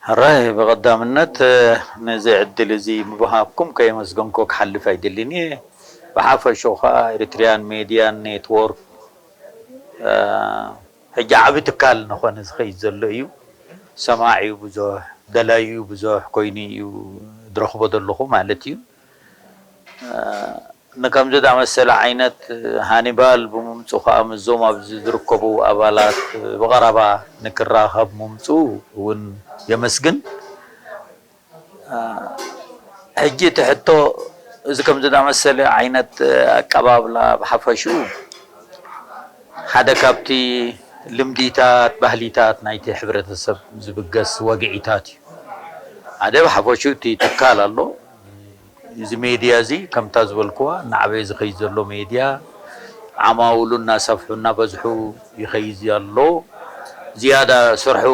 ሕራይ ብቐዳምነት ነዚ ዕድል እዚ ምብሃብኩም ከየመስገንኮ ክሓልፍ ኣይደልን እየ። ብሓፈሽኡ ከዓ ኤሪትሪያን ሜድያን ኔትወርክ ሕጂ ዓቢ ትካል እናኾነ ዝኸይድ ዘሎ እዩ። ሰማዒኡ ብዙሕ፣ ደላይኡ ብዙሕ ኮይኑ እዩ ዝረኽቦ ዘለኹ ማለት እዩ። ንከምዚ ዝኣመሰለ ዓይነት ሃኒባል ብምምፁ ከዓ ምስዞም ኣብዚ ዝርከቡ ኣባላት ብቐረባ ንክራኸብ ምምፁ እውን የመስግን። ሕጂ እቲ ሕቶ እዚ ከምዚ ዝኣመሰለ ዓይነት ኣቀባብላ ብሓፈሽኡ ሓደ ካብቲ ልምዲታት ባህሊታት ናይቲ ሕብረተሰብ ዝብገስ ወግዒታት እዩ። ሓደ ብሓፈሽኡ እቲ ትካል ኣሎ። እዚ ሜድያ እዚ ከምታ ዝበልክዋ እናዓበየ ዝኸይድ ዘሎ ሜድያ ዓማውሉ እናሰፍሑ እናበዝሑ ይኸይድ ኣሎ። ዝያዳ ስርሑ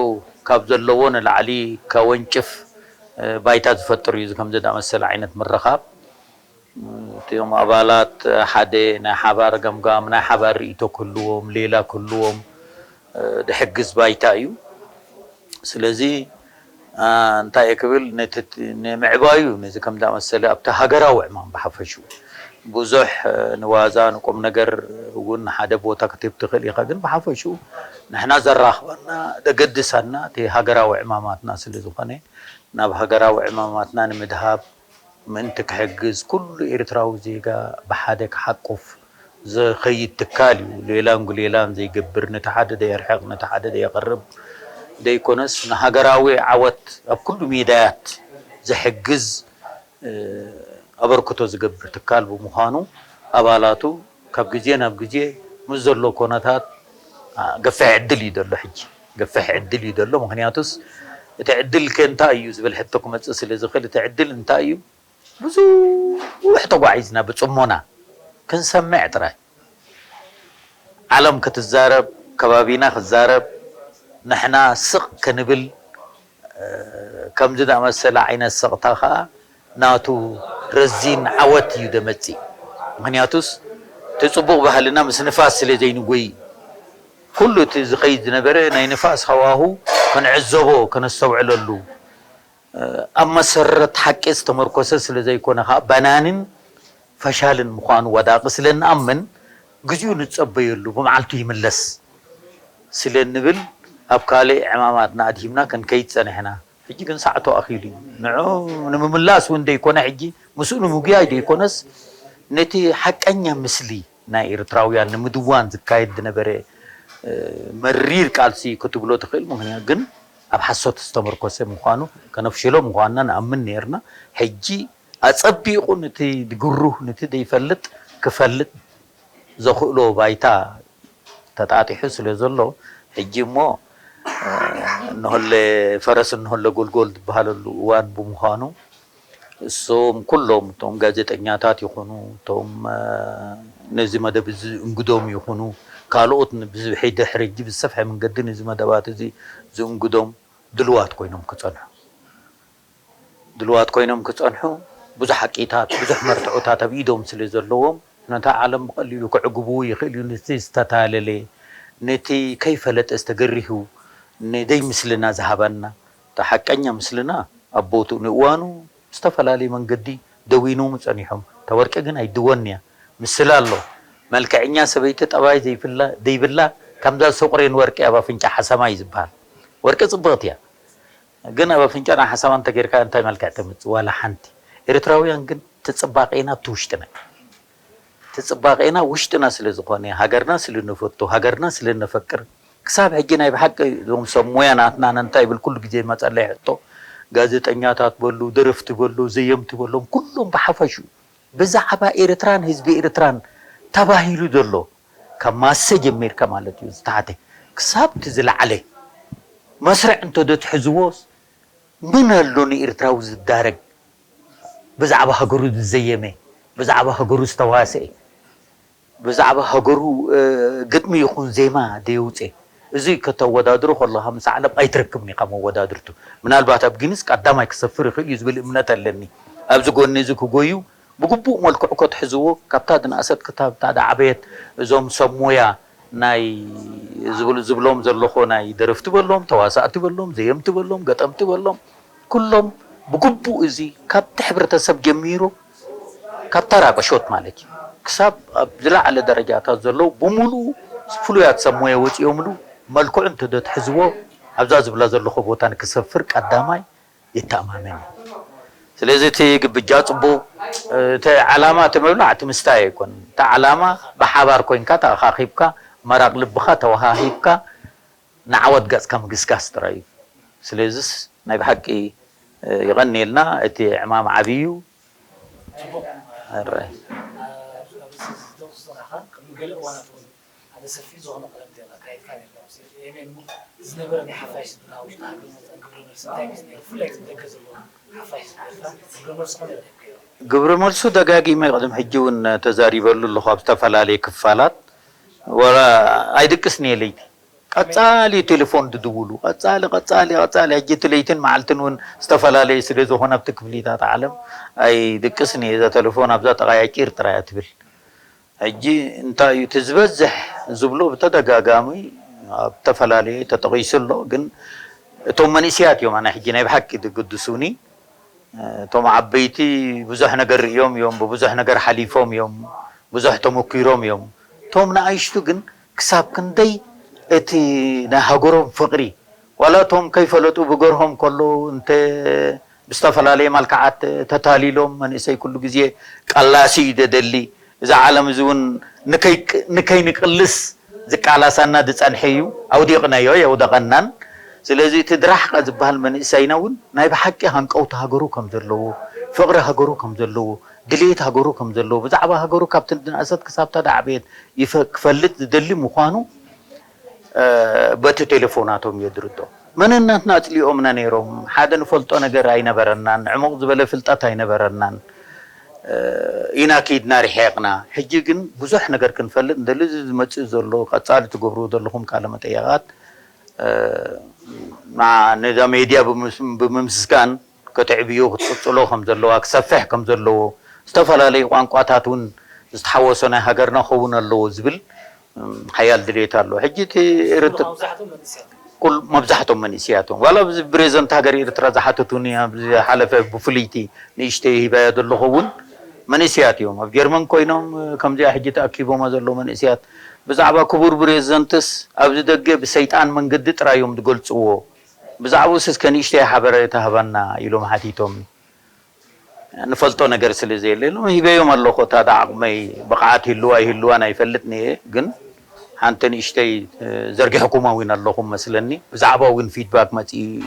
ካብ ዘለዎ ንላዕሊ ከወንጭፍ ባይታ ዝፈጥር እዩ። እዚ ከምዚ ዝኣመሰለ ዓይነት ምርኻብ እቶም ኣባላት ሓደ ናይ ሓባር ገምጋም ናይ ሓባር ርእይቶ ክህልዎም ሌላ ክህልዎም ድሕግዝ ባይታ እዩ። ስለዚ እንታይ እየ ክብል ነቲ ንምዕባዩ ነዚ ከም ዝኣመሰለ ኣብቲ ሃገራዊ ዕማም ብሓፈሽኡ ብዙሕ ንዋዛ ንቁም ነገር እውን ሓደ ቦታ ክትህብ ትኽእል ኢኻ። ግን ብሓፈሽኡ ንሕና ዘራኽበና ዘገድሰና እቲ ሃገራዊ ዕማማትና ስለ ዝኾነ ናብ ሃገራዊ ዕማማትና ንምድሃብ ምእንቲ ክሕግዝ ኩሉ ኤርትራዊ ዜጋ ብሓደ ክሓቁፍ ዝኸይድ ትካል እዩ። ሌላን ጉሌላን ዘይገብር፣ ነቲ ሓደ ዘየርሕቕ፣ ነቲ ሓደ ዘየቕርብ ዘይኮነስ ንሃገራዊ ዓወት ኣብ ኩሉ ሜዳያት ዝሕግዝ ኣበርክቶ ዝገብር ትካል ብምዃኑ ኣባላቱ ካብ ግዜ ናብ ግዜ ምስ ዘሎ ኮነታት ገፊሕ ዕድል እዩ ዘሎ። ሕጂ ገፊሕ ዕድል እዩ ዘሎ። ምክንያቱስ እቲ ዕድል ከ እንታይ እዩ ዝብል ሕቶ ክመፅእ ስለ ዝኽእል እቲ ዕድል እንታይ እዩ? ብዙሕ ተጓዒዝና ብፅሞና ክንሰምዕ ጥራይ። ዓለም ክትዛረብ፣ ከባቢና ክዛረብ፣ ንሕና ስቕ ክንብል ከምዚ ዝኣመሰለ ዓይነት ስቕታ ከዓ ናቱ ረዚን ዓወት እዩ ዘመፅእ። ምክንያቱስ እቲ ፅቡቕ ባህልና ምስ ንፋስ ስለ ዘይንጎይ ኩሉ እቲ ዝኸይድ ዝነበረ ናይ ንፋስ ሃዋሁ ክንዕዘቦ ከነስተውዕለሉ ኣብ መሰረት ሓቂ ዝተመርኮሰ ስለ ዘይኮነ ከዓ በናንን ፈሻልን ምዃኑ ወዳቂ ስለ ንኣምን ግዜኡ ንፀበየሉ ብመዓልቱ ይምለስ ስለ ንብል ኣብ ካልእ ዕማማትና ኣድሂብና ክንከይድ ፀኒሕና። ሕጂ ግን ሰዓቱ ኣኺሉ እዩ። ንዑ ንምምላስ እውን ደይኮነ ሕጂ ምስኡ ንምጉያይ ደይኮነስ ነቲ ሓቀኛ ምስሊ ናይ ኤርትራውያን ንምድዋን ዝካየድ ዝነበረ መሪር ቃልሲ ክትብሎ ትኽእል። ምክንያቱ ግን ኣብ ሓሶት ዝተመርኮሰ ምዃኑ ከነፍሽሎ ምዃንና ንኣምን ነይርና። ሕጂ ኣጸቢቑ ነቲ ድግሩህ ነቲ ዘይፈልጥ ክፈልጥ ዘኽእሎ ባይታ ተጣጢሑ ስለ ዘሎ ሕጂ እሞ እነሆለ ፈረስ እነሆለ ጎልጎል ዝበሃለሉ እዋን ብምዃኑ እሶም ኩሎም እቶም ጋዜጠኛታት ይኹኑ እቶም ነዚ መደብ እዚ እንግዶም ይኹኑ ካልኦት ብዝብሒ ድሕሪ ሕጂ ብዝሰፍሐ መንገዲ ነዚ መደባት እዚ ዝእንግዶም ድልዋት ኮይኖም ክጸንሑ ድልዋት ኮይኖም ክጸንሑ ብዙሕ ሓቂታት ብዙሕ መርትዖታት ኣብ ኢዶም ስለ ዘለዎም ነታ ዓለም ብቐሊሉ ክዕግብዎ ይኽእል እዩ። ነቲ ዝተታለለ ነቲ ከይፈለጠ ዝተገሪሁ ንደይ ምስልና ዝሃበና እቲ ሓቀኛ ምስልና ኣብ ቦትኡ ንእዋኑ ብዝተፈላለየ መንገዲ ደዊኖም ጸኒሖም። እታ ወርቂ ግን ኣይድወን እያ። ምስላ ኣሎ። መልክዐኛ ሰበይቲ ጠባይ ዘይብላ ከምዛ ሰቑሬን ወርቂ ኣብ ኣፍንጫ ሓሰማ እዩ ዝበሃል። ወርቂ ጽብቕቲ እያ። ግን ኣብ ኣፍንጫና ሓሳማ እንተጌርካ እንታይ መልክዕ ተምፅእ? ዋላ ሓንቲ። ኤርትራውያን ግን እቲ ፅባቄና ኣብቲ ውሽጥና እዩ። እቲ ፅባቄና ውሽጥና ስለ ዝኾነ፣ ሃገርና ስለ ንፈቱ፣ ሃገርና ስለ ነፈቅር፣ ክሳብ ሕጂ ናይ ብሓቂ እዞም ሰብ ሞያ ናትና ነንታይ ይብል ኩሉ ግዜ መፀለይ ሕቶ፣ ጋዜጠኛታት በሉ፣ ደረፍቲ በሉ፣ ዘየምቲ በሎም፣ ኩሎም ብሓፈሽኡ ብዛዕባ ኤርትራን ህዝቢ ኤርትራን ተባሂሉ ዘሎ ካብ ማሰ ጀሚርካ ማለት እዩ ዝተሓተ ክሳብ እቲ ዝለዓለ መስርዕ እንተዶ ትሕዝዎስ ምን ኣሎ ንኤርትራዊ ዝዳረግ ብዛዕባ ሃገሩ ዝዘየመ ብዛዕባ ሃገሩ ዝተዋስአ ብዛዕባ ሃገሩ ግጥሚ ይኹን ዜማ ደየውፅእ እዚ ከተወዳድሮ ከለኻ ምስ ዓለም ኣይትረክብን ኢኻ መወዳድርቱ ምናልባት ኣብ ጊንስ ቀዳማይ ክሰፍር ይኽእል እዩ ዝብል እምነት ኣለኒ ኣብዚ ጎኒ እዚ ክጎዩ ብግቡእ መልክዑ ከትሕዝዎ ካብታ ዝነኣሰት ክታብ እታ ዝዓበየት እዞም ሰብ ሞያ ናይ ዝብሉ ዝብሎም ዘለኹ ናይ ደረፍቲ በሎም፣ ተዋሳእቲ በሎም፣ ዘየምቲ በሎም፣ ገጠምቲ በሎም፣ ኩሎም ብግቡእ እዚ ካብቲ ሕብረተሰብ ጀሚሩ ካብ ተራ ቀሾት ማለት እዩ ክሳብ ኣብ ዝለዓለ ደረጃታት ዘለዉ ብምሉኡ ፍሉያት ሰብ ሞያ ወፂኦምሉ መልክዑ እንተደትሕዝዎ ኣብዛ ዝብላ ዘለኹ ቦታ ንክሰፍር ቀዳማይ ይተኣማመን እዩ። ስለዚ እቲ ግብጃ ፅቡቅ እቲ ዓላማ እቲ ምብላዕ እቲ ምስታይ ኣይኮን። እቲ ዓላማ ብሓባር ኮይንካ ተኣኻኺብካ መራቅ ልብካ ተወሃሂብካ ንዓወት ገጽካ ምግስጋስ ጥራይ እዩ። ስለዚስ ናይ ብሓቂ የቐንየልና። እቲ ዕማም ዓብዪ እዩ። ሕራይ። ኣብዚ ኣብዚ ዝተወሰነ ኣኻል ቅድሚ ገለ እዋናት እውን ሓደ ሰፊሕ ዝኾነ ቃለ መጠይቕ ኣካይድካ ነርካ ምስ ኤፍኤምኤን እሞ ዝነበረ ናይ ሓፋሽ ስድራ ውሽጢ ሃገር መፅኣን ግብረ መልሲ እንታይ ምስ ነይሩ ብፍላይ እቲ ደገ ዘለዎ ሓፋሽ ስድራ ግብረ መልሲ ከመይ ረኺብካዮ? ግብረ መልሱ ደጋጊመ ቅድም ሕጂ እውን ተዛሪበሉ ኣለኹ ኣብ ዝተፈላለየ ክፋላት ወላ ኣይድቅስን እየ ለይቲ ቀጻሊ ቴሌፎን ድድውሉ ቀጻሊ ቀጻሊ ቀጻሊ ሕጂ እቲ ለይትን መዓልትን እውን ዝተፈላለየ ስለ ዝኾነ ኣብቲ ክፍሊታት ዓለም ኣይድቅስን እየ እዛ ቴሌፎን ኣብዛ ጠቓያ ቂር ጥራይ እያ ትብል ሕጂ እንታይ እዩ እቲ ዝበዝሕ ዝብሎ ብተደጋጋሚ ኣብ ዝተፈላለየ ተጠቒሱ ኣሎ ግን እቶም መንእስያት እዮም ኣነ ሕጂ ናይ ብሓቂ ድግድሱኒ እቶም ዓበይቲ ብዙሕ ነገር ርእዮም እዮም፣ ብብዙሕ ነገር ሓሊፎም እዮም፣ ብዙሕ ተመኪሮም እዮም። እቶም ንኣሽቱ ግን ክሳብ ክንደይ እቲ ናይ ሃገሮም ፍቕሪ ዋላ እቶም ከይፈለጡ ብገርሆም ከለዉ እንተ ብዝተፈላለየ መልክዓት ተታሊሎም መንእሰይ ኩሉ ግዜ ቀላሲ እዩ ደደሊ እዛ ዓለም እዚ እውን ንከይንቅልስ ዝቃላሳና ዝጸንሐ እዩ ኣውዲቕናዮ የውደቐናን ስለዚ እቲ ድራሕቐ ዝበሃል መንእሰይና እውን ናይ ብሓቂ ሃንቀውቲ ሃገሩ ከም ዘለዎ ፍቕሪ ሃገሩ ከም ዘለዎ ድሌት ሃገሩ ከም ዘለዎ ብዛዕባ ሃገሩ ካብቲ ዝነኣሰት ክሳብታ ዳዕበየት ክፈልጥ ዝደሊ ምዃኑ በቲ ቴሌፎናቶም እየ ዝርድኦ። መንነትና ኣጽሊኦምና ነይሮም። ሓደ ንፈልጦ ነገር ኣይነበረናን፣ ዕሙቕ ዝበለ ፍልጠት ኣይነበረናን። ኢና ኪድና ርሒቕና። ሕጂ ግን ብዙሕ ነገር ክንፈልጥ ንደሊ። እዚ ዝመጽእ ዘሎ ቀጻሊ ትገብርዎ ዘለኹም ቃለ መጠይቓት ነዛ ሜድያ ብምምስጋን ከተዕብዮ ክትቅጽሎ ከም ዘለዋ ክሰፍሕ ከም ዘለዎ ዝተፈላለዩ ቋንቋታት እውን ዝተሓወሶ ናይ ሃገርና ክኸውን ኣለዎ ዝብል ሓያል ድሌት ኣሎ። ሕጂ እቲ ኤርትራ መብዛሕቶም መንእስያት እዮም። ዋላ ኣብዚ ፕሬዘንት ሃገር ኤርትራ ዝሓተቱኒ ኣብዚ ሓለፈ ብፍልይቲ ንእሽተይ ሂባዮ ዘለኹ እውን መንእስያት እዮም። ኣብ ጀርመን ኮይኖም ከምዚኣ ሕጂ ተኣኪቦማ ዘለዉ መንእስያት ብዛዕባ ክቡር ፕሬዘንትስ ኣብዚ ደገ ብሰይጣን መንገዲ ጥራይ እዮም ዝገልፅዎ። ብዛዕባኡስ እስከ ንእሽተይ ሓበሬታ ሃባና ኢሎም ሓቲቶም። ንፈልጦ ነገር ስለ ዘየለ ኢሎም ሂበዮም ኣለኹ። እታ ዓቕመይ ብቕዓት ይህልዋ ኣይህልዋን ኣይፈልጥን እየ፣ ግን ሓንቲ ንእሽተይ ዘርጊሕኩማ እውን ኣለኹም መስለኒ። ብዛዕባ እውን ፊድባክ መፂኡ እዩ።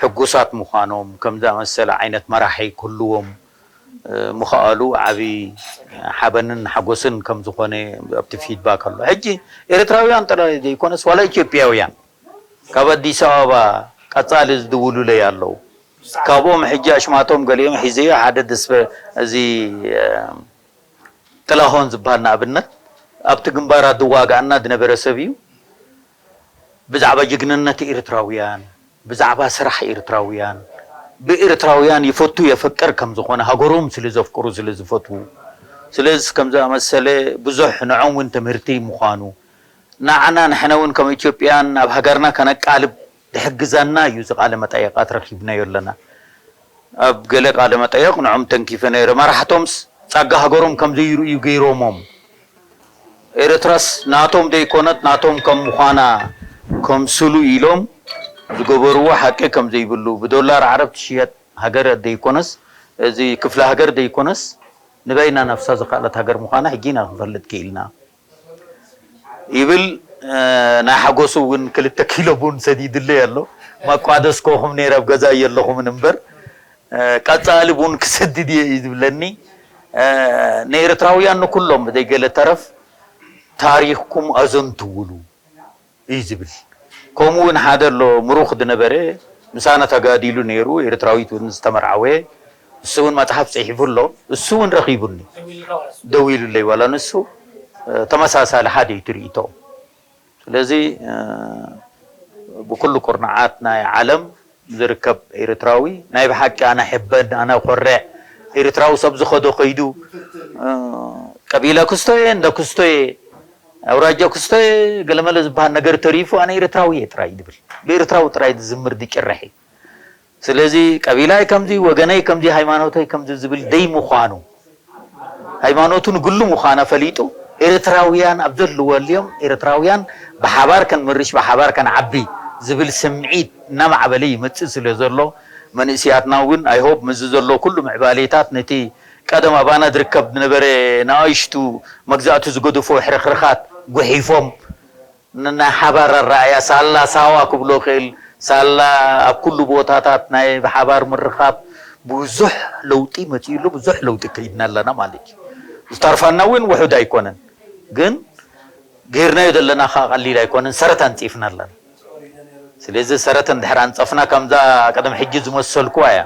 ሕጉሳት ምዃኖም፣ ከም ዝኣመሰለ ዓይነት መራሒ ክህልዎም ምኽኣሉ ዓብዪ ሓበንን ሓጎስን ከም ዝኾነ ኣብቲ ፊድባክ ኣሎ። ሕጂ ኤርትራውያን ጥራይ ዘይኮነስ ዋላ ኢትዮጵያውያን ካብ ኣዲስ ኣበባ ቀጻሊ ዝድውሉለይ ኣለዉ። ካብኦም ሕጂ ኣሽማቶም ገሊኦም ሒዘዮ ሓደ ደስበ እዚ ጥላሆን ዝበሃል ንኣብነት ኣብቲ ግንባራት ዝዋጋኣና ዝነበረ ሰብ እዩ። ብዛዕባ ጅግንነት ኤርትራውያን፣ ብዛዕባ ስራሕ ኤርትራውያን፣ ብኤርትራውያን ይፈቱ የፈቅር ከም ዝኾነ ሃገሮም ስለ ዘፍቅሩ ስለ ዝፈትዉ ስለዚ ከም ዝኣመሰለ ብዙሕ ንዖም እውን ትምህርቲ ምዃኑ ንዓና ንሕና እውን ከም ኢትዮጵያን ኣብ ሃገርና ከነቃልብ ዝሕግዘና እዩ እዚ ቃለ መጠየቃት ረኪብናዮ ኣለና። ኣብ ገለ ቃለ መጠየቅ ንዖም ተንኪፈ ነይረ። መራሕቶምስ ጸጋ ሃገሮም ከም ዘይርእዩ ገይሮሞም። ኤርትራስ ናቶም ዘይኮነት ናቶም ከም ምዃና ከምስሉ ኢሎም ዝገበርዎ ሓቂ ከም ዘይብሉ ብዶላር ዓረብ ትሽየጥ ሃገር ዘይኮነስ እዚ ክፍለ ሃገር ዘይኮነስ ንበይና ነፍሳ ዝኸኣለት ሃገር ምዃና ሕጂ ኢና ክንፈልጥ ክኢልና። ይብል ናይ ሓጎሱ እውን ክልተ ኪሎ ቡን ሰዲድለይ ኣሎ መቋደስኮኹም ነይረ ኣብ ገዛ የለኹምን እምበር ቀፃሊ ቡን ክሰድድ እየ እዩ ዝብለኒ ንኤርትራውያን ንኩሎም ብዘይገለ ተረፍ ታሪኽኩም ኣዘንትውሉ እዩ ዝብል ከምኡ እውን ሓደ ኣሎ ምሩኽ ዝነበረ ምሳና ተጋዲሉ ነይሩ ኤርትራዊት እውን ዝተመርዓወ እሱ እውን መፅሓፍ ፅሒፉ ኣሎ እሱ እውን ረኺቡኒ ደዊሉለይ ዋላ ንሱ ተመሳሳሊ ሓደ እዩ ትርኢቶ ስለዚ ብኩሉ ኩርናዓት ናይ ዓለም ዝርከብ ኤርትራዊ ናይ ብሓቂ ኣነ ሕበን ኣነ ኮርዕ ኤርትራዊ ሰብ ዝኸዶ ከይዱ ቀቢለ ክስቶየ እንደ ክስቶየ ኣውራጃ ክስተ ገለመለ ዝበሃል ነገር ተሪፉ ኣነ ኤርትራዊ እየ ጥራይ እዩ ዝብል። ብኤርትራዊ ጥራይ ዝዝምር ዝጭርሕ እዩ። ስለዚ ቀቢላይ ከምዚ፣ ወገነይ ከምዚ፣ ሃይማኖተይ ከምዚ ዝብል ደይ ምዃኑ፣ ሃይማኖቱ ንግሉ ምዃና ፈሊጡ ኤርትራውያን ኣብ ዘለወልዮም ኤርትራውያን ብሓባር ከንምርሽ ብሓባር ከንዓቢ ዝብል ስምዒት እናማዕበለ ይመጽእ ስለ ዘሎ መንእስያትና እውን I hope ምስዚ ዘሎ ኩሉ ምዕባሌታት ነቲ ቀደም ኣባና ዝርከብ ዝነበረ ንኣሽቱ መግዛእቱ ዝገደፎ ሕርኽርኻት ጉሒፎም ንናይ ሓባር ኣረኣእያ ሳላ ሳዋ ክብሎ ክእል ሳላ ኣብ ኩሉ ቦታታት ናይ ብሓባር ምርኻብ ብዙሕ ለውጢ መፂኡ ኣሎ። ብዙሕ ለውጢ ከይድና ኣለና ማለት እዩ። ዝታርፋና እውን ውሑድ ኣይኮነን፣ ግን ገይርናዮ ዘለና ከዓ ቀሊል ኣይኮነን። ሰረት ኣንፂፍና ኣለና። ስለዚ ሰረት እንድሕር ኣንፀፍና ከምዛ ቀደም ሕጂ ዝመሰልኩዋ እያ።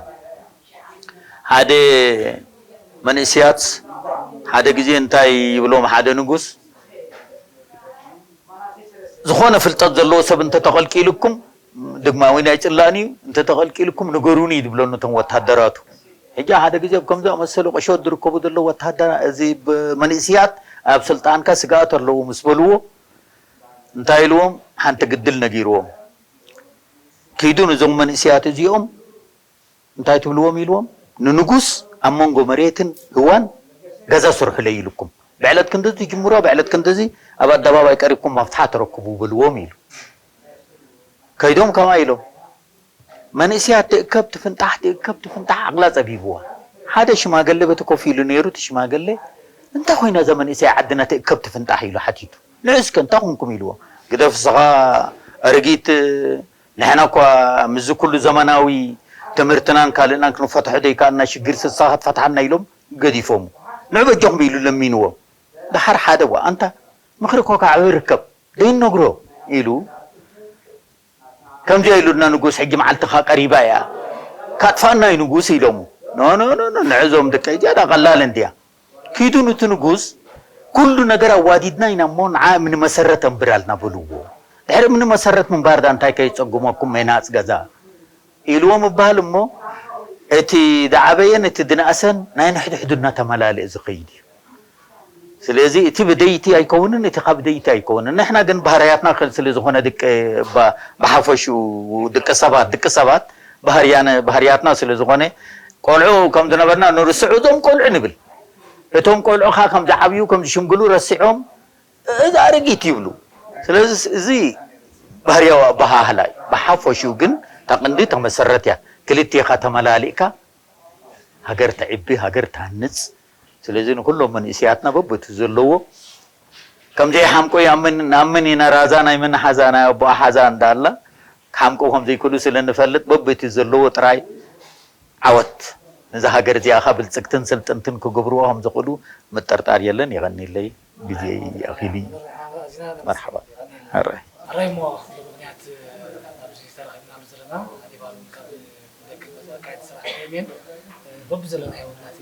ሓደ መንእስያት ሓደ ግዜ እንታይ ይብሎም ሓደ ንጉስ ዝኾነ ፍልጠት ዘለዎ ሰብ እንተተቐልቂልኩም፣ ድግማዊ ናይ ጽላእን እዩ፣ እንተተቐልቂልኩም ንገሩኒ እዩ ዝብለኑ እቶም ወታደራቱ። ሕጂ ሓደ ግዜ ኣብ ከምዚ ዝኣመሰሉ ቁሸት ዝርከቡ ዘለዉ ወታደራ እዚ መንእስያት ኣብ ስልጣንካ ስግኣት ኣለዎ ምስ በልዎ እንታይ ኢልዎም? ሓንቲ ግድል ነጊርዎም። ኪዱ ንዞም መንእስያት እዚኦም እንታይ ትብልዎም ኢልዎም? ንንጉስ ኣብ መንጎ መሬትን ህዋን ገዛ ስርሑለይ ኢልኩም። ብዕለት ክንድዚ ትጅምሮ፣ ብዕለት ክንድዚ ኣብ ኣደባባይ ቀሪብኩም መፍትሓ ተረክቡ በልዎም ኢሉ። ከይዶም ከምኣ ኢሎም። መንእስያት ትእከብ ትፍንጣሕ፣ ትእከብ ትፍንጣሕ ዓቕላ ጸቢብዋ። ሓደ ሽማገለ በቲ ኮፍ ኢሉ ነይሩ፣ እቲ ሽማገለ እንታይ ኮይና እዛ መንእሰይ ዓድና ትእከብ ትፍንጣሕ ኢሉ ሓቲቱ። ንዑ እስከ እንታይ ኮንኩም ኢልዎ። ግደፍ እስኻ ኣረጊት ንሕና እኳ ምስዚ ኩሉ ዘመናዊ ትምህርትናን ካልእናን ክንፈትሖ ዘይከኣልና ሽግር ስሳ ክትፈትሓልና ኢሎም ገዲፎም። ንዑ በጃኹም ኢሉ ለሚንዎም። ደሓር ሓደ ዋ ኣንታ ምኽሪ እኮ ካብ ኣበይ ርከብ ደይንነግሮ ኢሉ ከምዚኣ ኢሉና ንጉስ ሕጂ መዓልትኻ ቀሪባ እያ ካጥፋና እዩ ንጉስ ኢሎሙ። ኖ ኖ ኖ ኖ ንዕዞም ደቀይ እዚኣ ዳ ቀላል እንድያ። ኪዱ ንቲ ንጉስ ኩሉ ነገር ኣዋዲድና ኢና እሞ ንዓ እምኒ መሰረት ኣንብራልና በልዎ። ድሕሪ እምኒ መሰረት ምንባር ዳ እንታይ ከይጸጉመኩም ሜናጽ ገዛ ኢልዎ ምባል እሞ እቲ ዝዓበየን እቲ ዝነኣሰን ናይ ንሕድሕዱ እናተመላለአ ዝኸይድ እዩ። ስለዚ እቲ ብደይቲ ኣይከውንን እቲ ካብ ደይቲ ኣይከውንን። ንሕና ግን ባህርያትና ክል ስለ ዝኾነ ድቂ ብሓፈሽኡ ድቂ ሰባት ድቂ ሰባት ባህርያትና ስለ ዝኾነ ቆልዑ ከም ዝነበርና ንርስዑ እዞም ቆልዑ ንብል። እቶም ቆልዑ ኸዓ ከም ዝዓብዩ ከም ዝሽምግሉ ረሲዖም እዚ ኣረጊት ይብሉ። ስለዚ እዚ ባህርያዊ ኣበሃህላ እዩ። ብሓፈሽኡ ግን ተቕንዲ ተመሰረት እያ። ክልቴኻ ተመላሊእካ ሃገር ተዕቢ፣ ሃገር ትሃንጽ። ስለዚ ንኩሎም መንእስያትና በብቲ ዘለዎ ከም ዘይሓምቆ ይኣምን ንኣምን ኢና። ራዛ ናይ መን ሓዛ ናይ ኣቦኣ ሓዛ እንዳላ ክሓምቆ ከም ዘይክእሉ ስለ ንፈልጥ በብቲ ዘለዎ ጥራይ ዓወት ነዛ ሃገር እዚኣ ኸ ብልጽግትን ስልጥንትን ክገብርዎ ከም ዝኽእሉ ምጥርጣር የለን። የቐንየለይ ግዜ ኣኺሉ እዩ። መርሓባ። ሕራይ። ሕራይ እሞ ብምኽንያት ኣብዚ ተረኺብናሉ ዘለና ኣዴባሉ ካብ ደቂ መዘካየት ስራሕ ሜን በብዘለናዮ ናቲ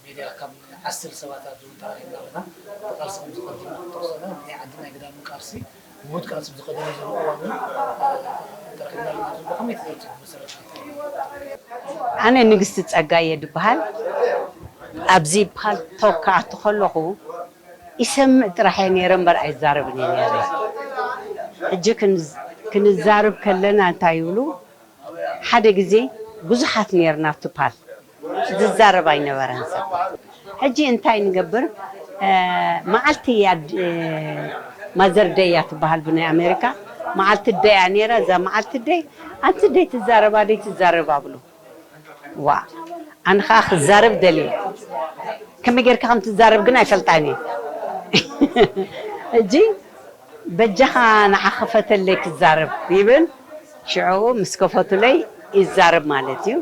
ሜድያ ካብ ዓስር ሰባት ኣብዚ እውን ተረኺብና ኣለና። ቃልሲ ከም ዝቐድም ክትጠቕሶና ናይ ዓዲ ናይ ግዳም ቃልሲ ምሁት ቃልሲ ብዝኸደሉ ዘሎ እዋን እውን ተረኺብና ኣለና። ብኸመይ ትገልጹ? መሰረት ናይቲ ኣነ ንግስቲ ጸጋየ ድበሃል። ኣብዚ ፓልቶክ ክኣቱ ከለኹ ይሰምዕ ጥራሕ እየ ነይረ እምበር ኣይዛረብን እየ ነይረ። ሕጂ ክንዝ- ክንዛረብ ከለና እንታይ ይብሉ ሓደ ግዜ ብዙሓት ነይርና ኣብቲ ፓል ዝዛረብ ኣይነበረን ሰብ። ሕጂ እንታይ ንገብር? መዓልቲ እያ ማዘር ደይ እያ ትበሃል ብናይ ኣሜሪካ። መዓልቲ ደይ እያ ነይራ። እዛ መዓልቲ ደይ ኣንቲ ደይ ትዛረባ ደይ ትዛረባ ብሉ። ዋ ኣነ ከዓ ክዛረብ ደልየ። ከመይ ጌርካ ከም ትዛረብ ግን ኣይፈልጣን እየ። ሕጂ በጃኻ ንዓ ክፈተለይ ክዛረብ ይብል። ሽዑ ምስ ከፈቱለይ ይዛረብ ማለት እዩ።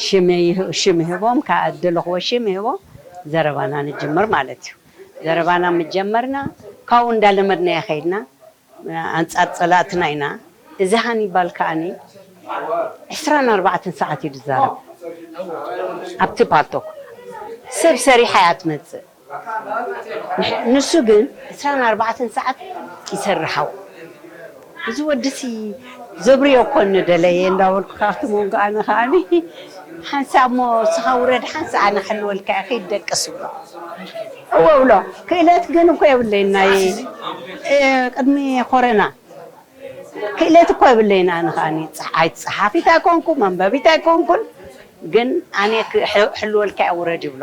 ሽም ይህ- ሽም ይህቦም፣ ከደለኽዎ ሽም ይህቦ፣ ዘረባና ንጅምር ማለት እዩ። ዘረባና ምጀመርና ካብኡ እንዳለመድናዮ ከይድና ኣንጻር ጸላእትና ኢና። እዚ ሃኒባል ከኣኒ ዕስራን ኣርባዕተን ሰዓት እዩ ዝዛረብ ኣብቲ ፓልቶክ። ሰብ ሰሪሓ እያ ትመጽእ። ንሱ ግን ዕስራን ኣርባዕተን ሰዓት ይሰርሓው። እዚ ወድሲ ዘብርዮ እኮ ንደለየ እንዳበልኩ ካብቲ መንጎ ኣነ ከዓኒ ሓንሳእ እሞ እስኻ ውረድ ሓንሳእ ኣነ ክሕልወልካ እየ ከይድ ደቅስ ብሎ። እወ ብሎ። ክእለት ግን እኮ የብለይን። ናይ ቅድሚ ኮረና ክእለት እኮ የብለይን። ኣነ ከዓኒ ኣይጸሓፊት ኣይኮንኩ፣ መንበቢት ኣይኮንኩን። ግን ኣነ ሕልወልካ ውረድ ይብሎ።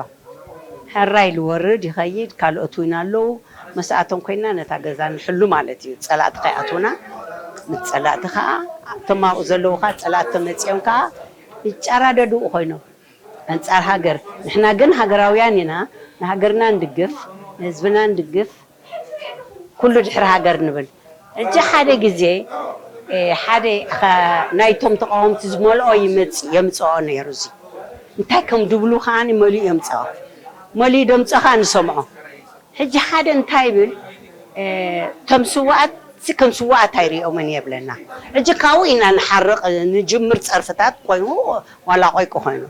ሕራይ ልወርድ ይኸይድ፣ ካልኦት እውን ኣለዉ። መስኣቶም ኮይና ነታ ገዛ ንሕሉ ማለት እዩ። ጸላእቲ ከይኣትውና፣ ምስ ጸላእቲ ከኣ፣ እቶም ኣብኡ ዘለዉ ከኣ ጸላእቲ ተመጺኦም ከኣ ይጫራደድኡ ኮይኖም። ኣንጻር ሃገር። ንሕና ግን ሃገራውያን ኢና፣ ንሃገርና ንድግፍ፣ ንህዝብና ንድግፍ፣ ኩሉ ድሕሪ ሃገር ንብል። ሕጂ ሓደ ግዜ ሓደ ናይቶም ተቃወምቲ ዝመልኦ ይመጽእ የምጽኦ ነይሩ። እዚ እንታይ ከም ድብሉ ከዓኒ መሊኡ የምጽኦ፣ መሊኡ ደምጾ ከኣ ንሰምዖ። ሕጂ ሓደ እንታይ ይብል፣ እቶም ስዋኣት ከም ስዋኣት ኣይሪኦምን የብለና። ሕጂ ካብኡ ኢና ንሓርቕ ንጅምር፣ ጸርፍታት ኮይኑ ዋላ ቆይቁ ኮይኑ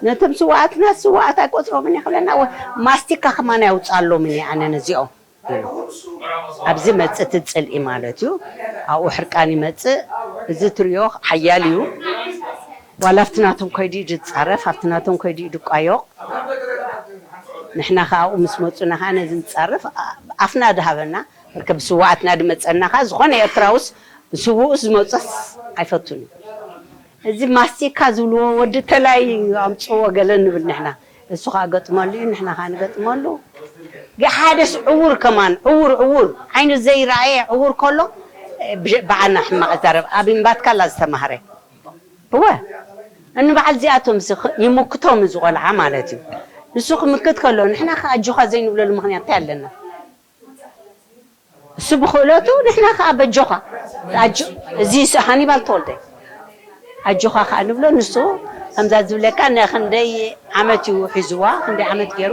ነቶም ስዋኣትና ስዋኣት ኣይቆጽሮምን ይኽብለና። ማስቲካ ከማን ኣይውጻሎምን እየ ኣነ ነዚኦም። ኣብዚ መጽእ እቲ ጽልኢ ማለት እዩ። ኣብኡ ሕርቃን ይመጽእ። እዚ ትሪኦ ሓያል እዩ። ዋላ ኣብቲ ናቶም ከይዱ እዩ ዝጻረፍ፣ ኣብቲ ናቶም ከይዱ እዩ ድቋዮቕ። ንሕና ከኣ ኣብኡ ምስ መጹና ከኣ ነዚ ንጻረፍ ኣፍና ድሃበና። ርከብ ስዋኣትና ድመጸና ከኣ ዝኾነ ኤርትራውስ ብስውኡስ ዝመጾስ ኣይፈቱን እዩ። እዚ ማስቲካ ዝብልዎ ወዲ ተላይ ኣምጽዎ ገለ ንብል ንሕና። እሱ ከኣ ገጥመሉ እዩ፣ ንሕና ከኣ ንገጥመሉ። ገ-፣ ሓደስ ዕውር ከማን፣ ዕውር፣ ዕውር፣ ዓይኑ ዘይረኣየ ዕውር ከሎ፣ ብ-፣ ብዓና ሕማቕ ይዛረብ። ኣብ እምባትካላ ዝተማህረ። እወ፣ እንበዓል እዚኣቶም ስ-፣ ይምክቶም እዚ ቆልዓ ማለት እዩ። ንሱ ክምክት ከሎ፣ ንሕና ከኣ ኣጆኻ ዘይንብለሉ ምኽንያት እንታይ ኣለና? እሱ ብኽእለቱ ንሕና ከኣ በጆኻ፣ ኣጆ-፣ እዚ ስ-፣ ሃኒባል ተወልደ፣ ኣጆኻ ከኣ ንብሎ። ንሱ ከምዛ ዝብለካ ንኽንደይ ዓመት እዩ ሒዝዋ፣ ክንደይ ዓመት ገይሩ።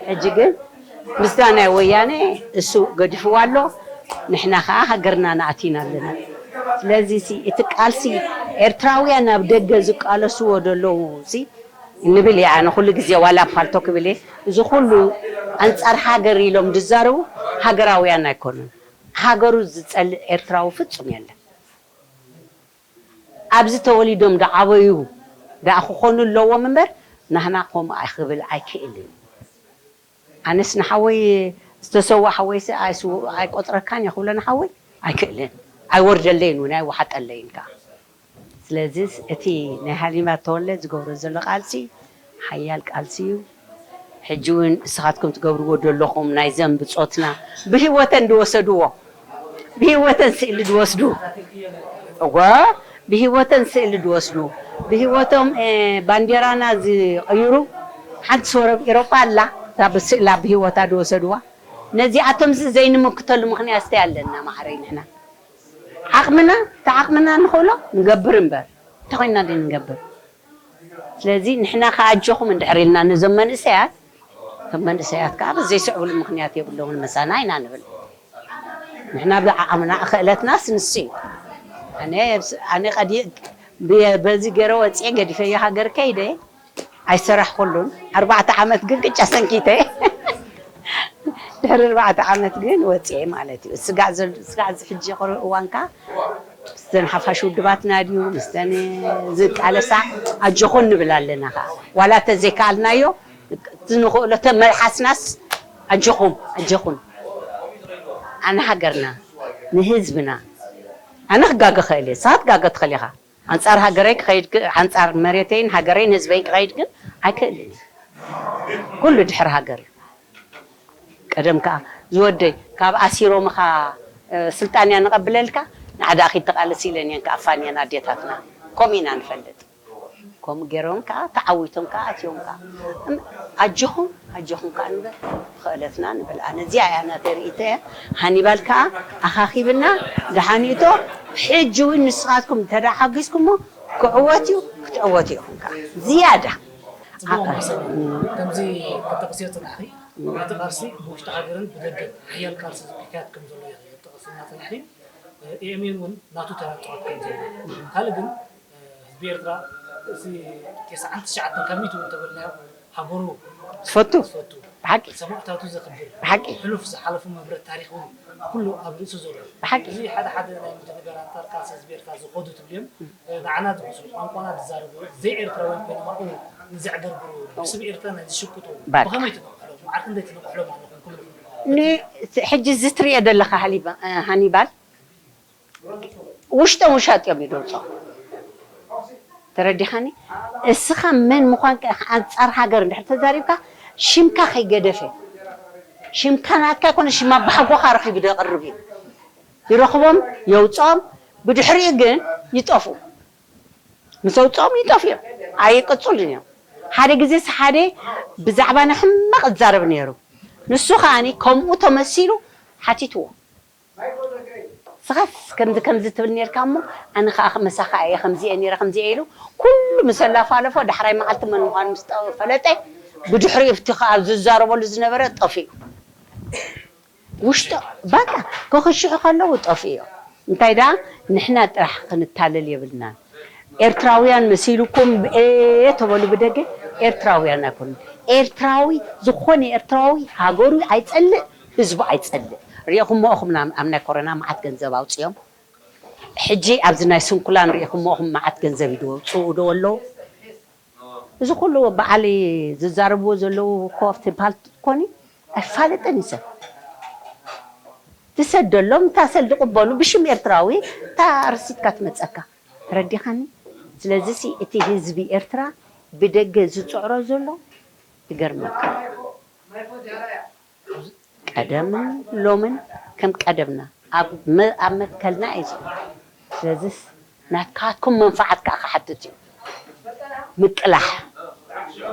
ሕጂ ግን ምስታ ናይ ወያነ እሱ ገዲፍዋ ኣሎ። ንሕና ከኣ ሃገርና ንኣቲና ኣለና። ስለዚ ሲ፣ እቲ ቃልሲ ኤርትራውያን ኣብ ደገ ዝቃለስዎ ዘለዉ ሲ፣ ንብል እየ ኣነ ኩሉ ግዜ፣ ዋላ ኣብ ፓልቶ ክብል እየ። እዚ ኩሉ ኣንጻር ሃገር ኢሎም ዝዛረቡ ሃገራውያን ኣይኮኑን። ሃገሩ ዝጸልእ ኤርትራዊ ፍጹም የለን። ኣብዚ ተወሊዶም ዝዓበዩ ደኣ ክኾኑ ኣለዎም እምበር፣ ናህና ከምኡ ክብል ኣይክእልን። ኣነስ ንሓወይ፣ ዝተሰውኣ ሓወይሲ ኣይስው-፣ ኣይቆጽረካን እየ ክብሎ ንሓወይ ኣይክእልን። ኣይወርደለይን እውን ኣይወሓጠለይን ከኣ። ስለዚስ እቲ ናይ ሃሊማ ተወለ ዝገብሮ ዘሎ ቃልሲ ሓያል ቃልሲ እዩ። ሕጂ እውን ንስኻትኩም ትገብርዎ ዘለኹም ናይዘን ብጾትና ብህይወተን ዝወሰድዎ፣ ብህይወተን ስእሊ ዝወስዱ፣ እወ፣ ብህይወተን ስእሊ ዝወስዱ፣ ብህይወቶም፣ እ፣ ባንዴራና ዝቕይሩ፣ ሓንቲ ሰረብ ኤሮጳ ኣላ፣ እዛ ብስእላ ብህይወታ ዝወሰድዋ። ነዚኣቶምሲ ዘይንምክተሉ ምኽንያት እንታይ ኣለና ማዕረይ ንሕና? ዓቕምና፣ እቲ ዓቕምና ንኽእሎ ንገብር እምበር፣ እንታይ ኮይንና ድዩ ንገብር? ስለዚ ንሕና ከኣ ኣጆኹም እንድሕር ኢልና ነዞም መንእሰያት፣ እቶም መንእሰያት ከኣ ብዘይስዕብሉ ምኽንያት የብሎምን፣ ምሳና ኢና ንብል። ንሕና ብዓቕምና ክእለትናስ ንሱ እዩ። ኣነ፣ ኣነ ቀዲ-፣ ብ-፣ በዚ ገይረ ወፂኤ ገዲፈዮ ሃገር ከይደ ኣይሰራሕኩሉን። ኣርባዕተ ዓመት ግን ቅጫ ሰንኪተ። ድሕሪ ኣርባዕተ ዓመት ግን ወፂኤ ማለት እዩ። ስጋዕ ዘል-፣ ስጋዕ እዚ ሕጂ ቅሩብ እዋንካ ምስተን ሓፋሽ ውድባትና ድዩ፣ ምስተን ዝቃለሳ ኣጆኹን ንብል ኣለና ኸዓ። ዋላ ተዘይከኣልናዮ፣ እቲ ንኽእሎ ተመልሓስናስ ኣጆኹም፣ ኣጆኹን። ኣነ ሃገርና፣ ንህዝብና፣ ኣነ ክጋገ ኽእል እየ፣ ንስኻ ትጋገ ትኽእል ኢኻ። ኣንጻር ሃገረይ ክኸይድ ግ-፣ ኣንጻር መሬተይን ሃገረይን ህዝበይን ክኸይድ ግን ኣይክእልን እየ። ኩሉ ድሕሪ ሃገር እዩ። ቀደም ከኣ ዝወደይ ካብ ኣሲሮምኻ፣ እ፣ ስልጣን እያ ንቐብለልካ፣ ንዓዳ ኺድ ተቓለሲ ኢለን እየን ከኣፋንየን ኣዴታትና። ከምኡ ኢና ንፈልጥ። ከምኡ ገይሮም ከኣ ተዓዊቶም ከኣ ኣትዮም ከኣ። እም-፣ ኣጆኹም፣ ኣጆኹም ከኣ ንበል። ብኽእለትና ንበል። ኣነ እዚኣ እያ ናተይ ርእይቶ እያ። ሃኒባል ከኣ ኣኻኺብና ደሓን ይእቶ። ሕጂ እውን ንስኻትኩም እንተ ደኣ ሓጊዝኩሞ ክዕወት እዩ፣ ክትዕወቱ ኢኹም ከኣ። ዝያዳ። ጽቡቕ መሰል። ከምዚ ክጠቕስዮ ጽናሕኺ፣ እቲ ቃልሲ ብውሽጢ ሃገርን ብደገን ሓያል ቃልሲ ዝካየድ ከም ዘሎ ኢኺ ትጠቕስልና ጽናሕኪ። ኤ ኤም ኤን እውን ናቱ ተራ ይጻወት ከም ዘሎ። ካልእ ግን፣ ህዝቢ ኤርትራ፣ እዚ ተስዓን ትሽዓተን ካብ ሚእቲ እውን እንተበልናዮ፣ ሃገሩ ዝፈቱ። ዝፈቱ፣ ብሓቂ። ሰማእታቱ ዘኽብር፣ ብሓቂ። ሕሉፍ ዝሓለፉ መብረት ታሪኽ እውን ኩሉ ኣብ ርእሱ ዘሎ። ብሓቂ። እዚ ሓደ ሓደ ናይ ምድንጋር ኣንጻር ቃልሲ ህዝቢ ኤርትራ ዝኸዱ ትብልዮም፣ ንዓና ዝመስሉ፣ ቋንቋና ዝዛረቡ፣ ዘይኤርትራውያን ኮይኖም ኣብኡ ንዘዕገርግሩ፣ ብስም ኤርትራ ናይ ዝሽቅጡ፣ ባድ። ብኸመይ ትነቕሕሎም? ማዕረ ክንደይ ትነቕሕሎም ኣለኹም? ን-፣ ሕጂ እዚ ትሪኦ ዘለኻ ሃሊባ-፣ ሃኒባል ውሽጦም ውሻጥ እዮም ይደውጾ። ተረዲኻኒ? እስኻ መን ምዃንካ ኣንጻር ሃገር እንድሕር ተዛሪብካ፣ ሽምካ ከይገደፈ፣ ሽምካ ናትካ ይኮነ፣ ሽም ኣባሓጎኻ ረኺቡ ደቕርብ እዩ። ይረኽቦም፣ የውጽኦም፣ ብድሕሪኡ ግን ይጠፍኡ። ምስ ኣውጽኦም ይጠፍኡ እዮም፣ ኣይቅጽሉን እዮም። ሓደ ግዜስ ሓደ ብዛዕባና ሕማቕ ዝዛረብ ነይሩ። ንሱ ከኣኒ ከምኡ ተመሲሉ ሓቲትዎ። ንስኻስ ከምዚ ከምዚ ትብል ነርካ እሞ፣ ኣነ ኸኣ መሳኻ እየ፣ ከምዚ እየ ነይረ፣ ከምዚ እየ ኢሉ፣ ኩሉ ምስ ኣላፋለፎ፣ ዳሕራይ መዓልቲ መን ምዃኑ ምስ ጠ-፣ ፈለጠ፣ ብድሕሪኡ ኣብቲ ኸኣ ዝዛረበሉ ዝነበረ ጠፊኡ። ውሽጡ፣ በቃ፣ ክኽሽሑ ከለዉ ጠፊኡ እዮም። እንታይ ደኣ፣ ንሕና ጥራሕ ክንታለል የብልናን። ኤርትራውያን መሲልኩም፣ ኤ፣ ተበሉ ብደገ፣ ኤርትራውያን ኣይኮኑን። ኤርትራዊ፣ ዝኾነ ኤርትራዊ ሃገሩ ኣይጸልእ፣ ህዝቡ ኣይጸልእ። ርኢኹሞ ኢኹም ናብ፣ ኣብ ናይ ኮሮና መዓት ገንዘብ ኣውጺኦም። ሕጂ ኣብዚ ናይ ስንኩላን ርኢኹሞ ኢኹም መዓት ገንዘብ ይድወ-፣ ጽኡ ዶ ኣለዉ? እዚ ኩሉ በዓል ዝዛረብዎ ዘለዉ እኮ ኣብቲ ፓልት ኮኒ ኣይፋለጥን እዩ ሰብ። ትሰደሎም፣ እታ ሰልዲ ቅበሉ፣ ብሽም ኤርትራዊ፣ እታ ርሲትካ ትመጸካ። ተረዲኻኒ? ስለዚ ሲ እቲ ህዝቢ ኤርትራ ብደገ ዝጽዕሮ ዘሎ ይገርመካ። ቀደምን ሎምን ከም ቀደምና ኣብ መ-፣ ኣብ መትከልና እዩ ዘሎ። ስለዚስ ናትካትኩም መንፋዓት ከኣ ክሓትት እዩ። ምቅላሕ፣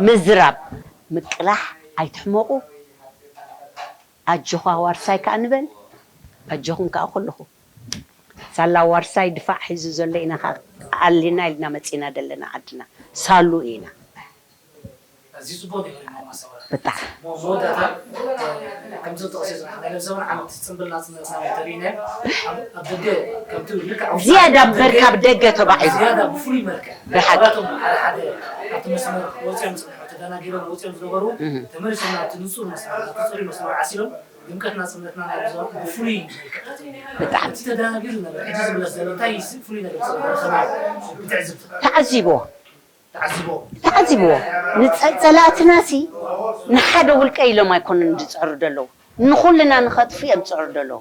ምዝራብ፣ ምቅላሕ ኣይትሕመቑ። ኣጆኻ ዋርሳይ ከኣ ንበል፣ ኣጆኹም ከኣ ኩልኹም። ሳላ ዋርሳይ ድፋዕ ሒዙ ዘሎ ኢና ከኣ ኣሊና ኢልና መጺና ዘለና ዓድና። ሳሉ ኢና። ኣዝዩ ጽቡቕ ነይሩ ኢልሞ ማስተውዓል። ብጣዕሚ። ሞ-፣ መወዳእታ፣ እ፣ ከምዚ ተጠቕሰ ዝረኸበ፣ ናይ ዘበን ዓመት ጽምብል ናጽነትና ተሪእና፣ ኣብ፣ ኣብ ደገ ከምቲ ልክዕ ኣብ ዝያዳ ኣብ እምበር ደገ፣ ካብ ደገ ተባዒሉ። ዝያዳ ብፍሉይ መልክዕ፣ ብሓቂ። ዋላቶም ሓደ ሓደ ኣብቲ መስመር ወጺኦም ዝጸንሑ፣ ተደናጊሮም ወጺኦም ዝነበሩ፣ እህ። ተመሊሶም ናብቲ ንጹር መስመር፣ ናብቲ ጽሩይ መስመር ዓሲሎም፣ ድምቀት ናጽነትና ናብ ዞ-፣ ብፍሉይ መልክዕ ተተግቢሩ። ብጣዕሚ። እቲ ተደናጊሩ ዝነበረ፣ ሕጂ ዝምለስ ዘሎ፣ እንታይ ፍሉይ ነገር ዝነበረ፣ ከመይ ትዕዝብቲ? ተዓዚብዎ። ተዓዚቦ። ተዓዚብዎ። ንጸ-፣ ጸላእትናሲ ንሓደ ውልቀ ኢሎም ኣይኮኑን ዝጽዕሩ ዘለዉ። ንኹልና ንኸጥፉ እዮም ዝጽዕሩ ዘለዉ።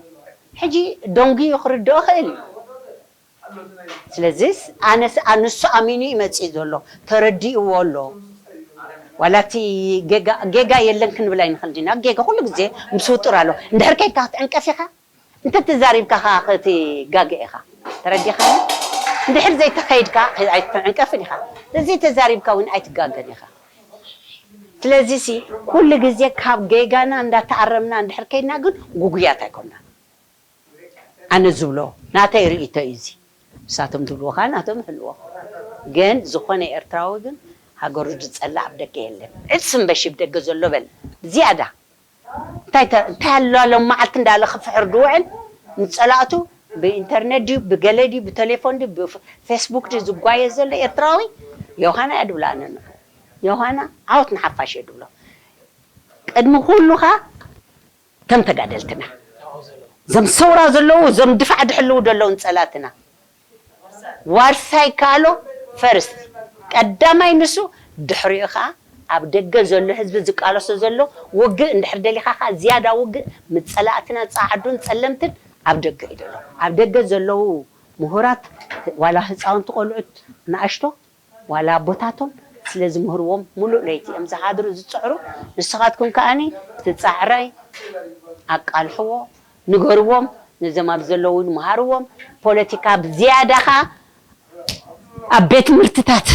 ሕጂ ደንጉዩ ክርድኦ ክእል እዩ። ስለዚስ ኣነስ-፣ ኣ-፣ ንሱ ኣሚኑ እዩ መጺኡ ዘሎ። ተረዲእዎ ኣሎ። ዋላ እቲ ጌጋ፣ ጌጋ የለን ክንብል ኣይንኽእል ዲና። ጌጋ ኩሉ ግዜ ምስ ውጡር ኣሎ። እንድሕር ከይድካ ክትዕንቀፍ ኢኻ። እንተ ተዛሪብካ ኸኣ ክትጋገ ኢኻ። ተረዲኻኒ? እንድሕር ዘይተኸይድካ ኣይትዕንቀፍን ኢኻ። ዘይተዛሪብካ እውን ኣይትጋገን ኢኻ። ስለዚሲ ኩሉ ግዜ ካብ ጌጋና እንዳተኣረምና እንድሕር ከይድና ግን ጉጉያት ኣይኮንና። ኣነ ዝብሎ ናተይ ርእይቶ እዩ እዚ። ንሳቶም ዝብልዎ ኸኣ ናቶም ይሕልዎ። ግን ዝኾነ ኤርትራዊ ግን ሃገሩ ዝጸልእ ኣብ ደገ የለን። ዕጽ እምበሺ ብደገ ዘሎ በል። ዝያዳ እንታይ ተ-፣ እንታይ ኣሎ ኣሎ መዓልቲ እንዳለ ክፍሕር ድውዕል ንጸላእቱ ብኢንተርኔት ድዩ፣ ብገለ ድዩ፣ ብቴሌፎን ድዩ፣ ብፌስቡክ ድዩ ዝጓየ ዘሎ ኤርትራዊ ዮሃና እያ ድብሎ። ኣነ ንዑ ዮሃና ዓወት ንሓፋሽ እየ ድብሎ። ቅድሚ ኩሉኻ ከም ተጋደልትና፣ ዘም ሰውራ ዘለዉ፣ ዘም ድፋዕ ድሕልዉ ዘለዉ ንጸላእትና። ዋርሳይ ካሎ ፈርስት ቀዳማይ ንሱ፣ ድሕሪኡ ኸዓ ኣብ ደገ ዘሎ ህዝቢ ዝቃለሶ ዘሎ ውግእ እንድሕር ደሊኻ ኸዓ ዝያዳ ውግእ ምስ ጸላእትና ጸዓዱን ጸለምትን ኣብ ደገ እዩ ዘሎ። ኣብ ደገ ዘለዉ ምሁራት ዋላ ህፃውንቲ ቆልዑት ንኣሽቶ ዋላ ኣቦታቶም ስለ ዝምህርዎም ሙሉእ ለይቲ እዮም ዝሓድሩ ዝፅዕሩ። ንስኻትኩም ከዓኒ እቲ ፃዕራይ ኣቃልሕዎ፣ ንገርዎም፣ ነዞም ኣብ ዘለዉ እውን መሃርዎም። ፖለቲካ ብዝያዳ ኸዓ ኣብ ቤት ትምህርትታት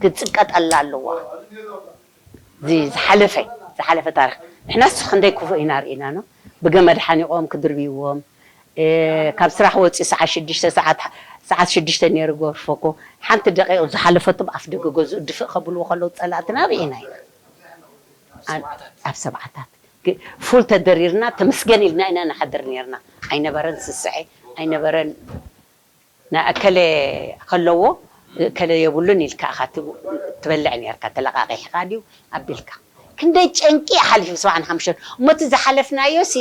ክትፅቀጠላ ኣለዋ። እዚ ዝሓለፈ፣ ዝሓለፈ ታሪኽ። ንሕናስ ክንደይ ክፉእ ኢና ርኢና ነው። ብገመድ ሓኒቖም ክድርብይዎም፣ እ፣ ካብ ስራሕ ወፂኡ ሰዓት ሽዱሽተ ሰዓት፣ ሰዓት ሽዱሽተ ነይሩ ጎርፎ እኮ ሓንቲ ደቂቕ ዝሓለፈቱ ብኣፍ ደገ ገዝኡ ድፍእ ከብልዎ ከለዉ ፀላእትና ርኢና ኢና። ኣብ ሰብዓታት። ግ-፣ ፉል ተደሪርና ተመስገን ኢልና ኢና ንሓድር ነይርና። ኣይነበረን ስስዐ፣ ኣይነበረን ናይ እከለ ከለዎ እከለ የብሉን ኢልካ ኢኻ ት-፣ ትበልዕ ነርካ፣ ተለቃቂሕካ ድዩ ኣቢልካ። ክንደይ ጨንቂ ሓሊፉ ሰብዓን ሓሙሽተን። እሞ እቲ ዝሓለፍናዮ ሲ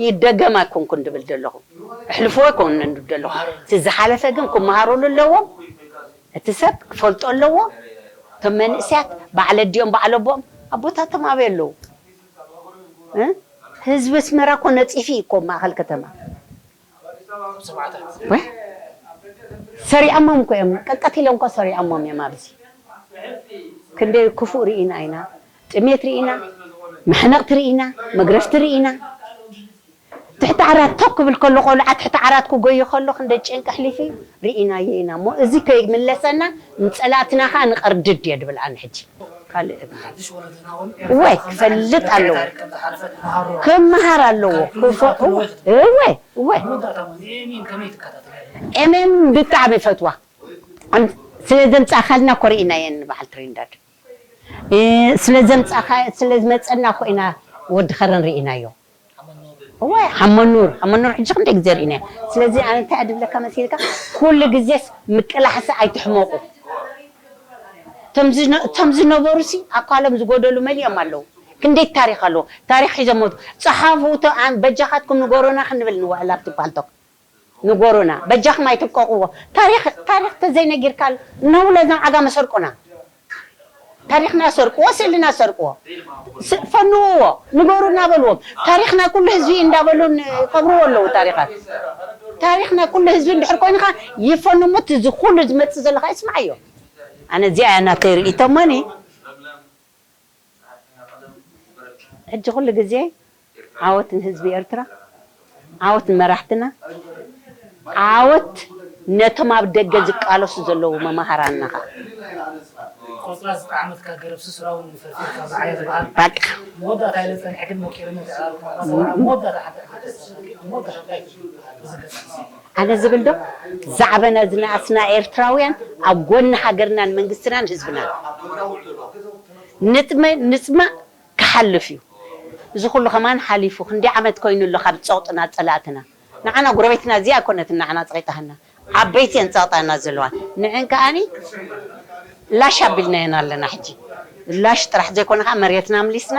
ይደገም ኣይኮንኩን ድብል ደለኹ። ኣሕልፎ ኣይኮንን ድብል ደለኹ። እቲ ዝሓለፈ ግን ክመሃሩሉ ኣለዎም። እቲ ሰብ ክፈልጦ ኣለዎ። እቶም መንእሰያት በዓል ኣዲኦም በዓል ኣቦኦም ኣቦታቶም ኣበይ ኣለዉ? እ? ህዝቢ ኣስመራ እኮ ነፂፉ እዩ እኮ ማእኸል ከተማ። ወይ ሰሪዖሞም እኮ እዮም፣ ቀቀት ኢሎም እኮ ሰሪዖሞም እዮም። ኣብዚ ክንደይ ክፉእ ርኢና ኢና፣ ጥሜት ርኢና፣ መሕነቕቲ ርኢና፣ መግረፍቲ ርኢና። ትሕቲ ዓራት ቶክ ክብል ከሎ፣ ቆልዓ ትሕቲ ዓራት ክጎዩ ከሎ ክንደይ ጭንቂ ኣሕሊፉ ርኢናዮ ኢና እሞ፣ እዚ ከይምለሰና ንፀላእትና ከዓ ንቐርድድ እየ ድብል ኣነ ሕጂ። ካልእ እብለ። እወ፣ ክፈልጥ ኣለዎ። ክመሃር ኣለዎ። ክፈ-፣ እወ፣ እወ፣ እወ። ኤሜን ብጣዕሚ ይፈትዋ። ኣም-፣ ስለ ዘምፃእካልና እኮ ርኢናየን ንበዓል ትሪንዳድ። እ፣ ስለ ዘምፃእካ፣ ስለ ዝመፀና እኮ ኢና ወዲ ከረን ርኢናዮ። እወ፣ ሓመኑር፣ ሓመኑር ሕጂ ክንደይ ግዜ ርኢናዮ። ስለዚ ኣነ እንታይ እየ ድብለካ መሲልካ፣ ኩሉ ግዜስ ምቅላሕሲ ኣይትሕመቑ። እቶም ዝነ-፣ እቶም ዝነበሩሲ ኣካሎም ዝጎደሉ መሊኦም ኣለዉ። ክንደይ ታሪኽ ኣለዎ። ታሪኽ ሒዞም ሞቱ። ጸሓፉ፣ እቶ-፣ ኣን-፣ በጃኻትኩም ንገሩና ክንብል ንውዕል ኣብቲ ፓልቶክ። ንገሩና። በጃኹም ኣይትብቀቕዎ። ታሪኽ፣ ታሪኽ ተዘይነጊርካ ነውለ ናብ ዓጋመ ሰርቁና። ታሪኽና ሰርቅዎ፣ ስእልና ሰርቅዎ። ስ-፣ ፈንውዎ፣ ንገሩና በልዎም። ታሪኽና ኩሉ ህዝቢ እንዳበሉ ን-፣ ይቀብርዎ ኣለዉ ታሪኻት። ታሪኽና ኩሉ ህዝቢ እንድሕር ኮይኑ ኸዓ ይፈንሙት፣ እዚ ኩሉ ዝመጽእ ዘሎ ኸዓ ይስምዓዮ። ኣነ እዚኣ እያ ናተይ ርእይቶ እሞኒ። ሕጂ ኩሉ ግዜ ዓወት ንህዝቢ ኤርትራ፣ ዓወት ንመራሕትና፣ ዓወት ነቶም ኣብ ደገ ዝቃለሱ ዘለዉ መማህራንና ኸዓ። ቆጽላ ዝጠዓመትካ ገረብ ስስራ እውን ፈርፊርካ ብዓያ ዝበሃል። በቃ። መወዳእታ ኢለ ጸኒሐ ግን መቂርነት ኣዕራርኩም ኣሰውራ መወዳእታ ሓንቲ ዕድል ተሰጥሓኪ፣ ኣብ መወዳእታ እንታይ ትብሊ? እዚ ገጽ ኣነ ዝብል ዶ፣ ዛዕበና ዝነኣስና ኤርትራውያን ኣብ ጎኒ ሃገርናን መንግስትናን ህዝብናን። ንጥመ-፣ ንጽማእ ክሓልፍ እዩ። እዚ ኩሉ ከማን ሓሊፉ፣ ክንደይ ዓመት ኮይኑ ኣሎ ካብ ጸቕጥና ጸላእትና። ንዓና ጎረቤትና እዚኣ ኣይኮነትን ንዓና ጸቒጣሃና። ዓበይቲ እየን ጸቕጣና ዘለዋ። ንዕን ከኣኒ ላሽ ኣቢልናየን ኣለና ሕጂ። ላሽ ጥራሕ ዘይኮነ ከኣ መሬትና ኣምሊስና፣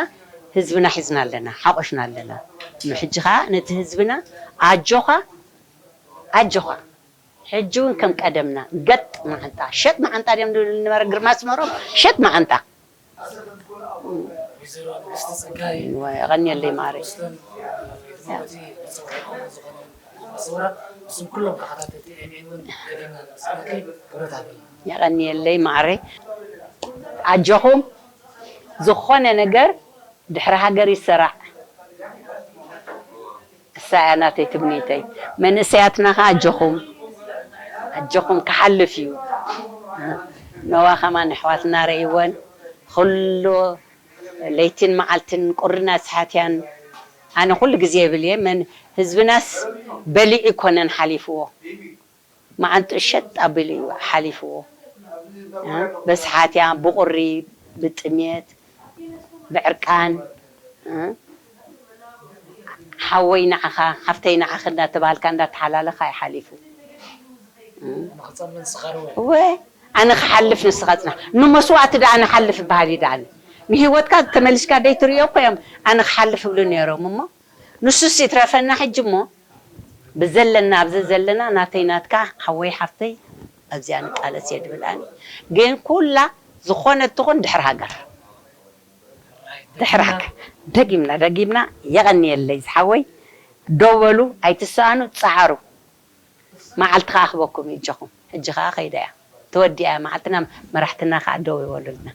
ህዝብና ሒዝና ኣለና፣ ሓቑፍና ኣለና። ንሕጂ ከኣ ነቲ ህዝብና ኣጆኻ፣ ኣጆኻ። ሕጂ እውን ከም ቀደምና ገጥ መዓንጣ፣ ሸጥ መዓንጣ ድዮም ዝብሉ ነበረ ግርማ ኣስመሮም፣ ሸጥ መዓንጣ። ወይዘሮ ንግስቲ ጸጋይ፣ ወይ፣ የቐንየለይ ማረይ። ስተን፣ ወይ ድማ በቲ መጸውዒ ከምኡ ዝኾነ ኣሰውራ፣ ንስም ኩሎም ተኸታተልቲ ኤምኤን እውን ደጊምና ነመስግነኪ፣ ክብረት ሃበልና። የቐንየለይ ማረይ። ኣጆኹም፣ ዝኾነ ነገር ድሕሪ ሃገር ይሰራዕ። እሳ እያ ናተይ ትምኒተይ። መንእሰያትና ኸዓ ኣጆኹም፣ ኣጆኹም ክሓልፍ እዩ። ነዋ ኸማን ኣሕዋትና ረእይወን፣ ኹሉ ለይትን መዓልትን ቁርና ስሓትያን። ኣነ ኩሉ ግዜ ይብል እየ፣ መን ህዝብናስ በሊዑ ይኮነን ሓሊፍዎ። መዓንጥኡ ሸጥ ኣቢሉ እዩ ሓሊፍዎ። እ፣ በስሓትያ፣ ብቑሪ፣ ብጥሜት፣ ብዕርቃን፣ እ፣ ሓወይ ንዓኻ፣ ሓፍተይ ንዓኺ እንዳተባሃልካ እንዳተሓላለኻ እዩ ሓሊፉ። እ። ንኽጸምን ስኻርወ። እወ፣ ኣነ ክሓልፍ ንስኻ ጽናሕ። ንመስዋእቲ ደኣ ንሓልፍ በሃሊ ደኣ። ንህይወትካ ተመሊስካ ደይትርእዮ እኮ እዮም ኣነ ክሓልፍ ይብሉ ነይሮም እሞ። ንሱስ ይትረፈና ሕጂ እሞ፣ ብዘለና፣ ኣብዚ ዘለና፣ ናተይ ናትካ፣ ሓወይ ሓፍተይ፣ ኣብዚኣ ንቃለስ እየ ድብል ኣነ። ግን ኩላ ዝኾነት ትኹን ድሕሪ ሃገር። ድሕሪ ሃገር። ደጊምና፣ ደጊምና፣ የቐንየለይ ዝሓወይ። ደው በሉ፣ ኣይትሰኣኑ፣ ጸዓሩ። መዓልቲ ከኣ ክበኩም እዩ እጆኹም። ሕጂ ከኣ ከይዳ እያ። ተወዲኣ እያ መዓልትና፣ መራሕትና ከኣ ደው ይበሉልና።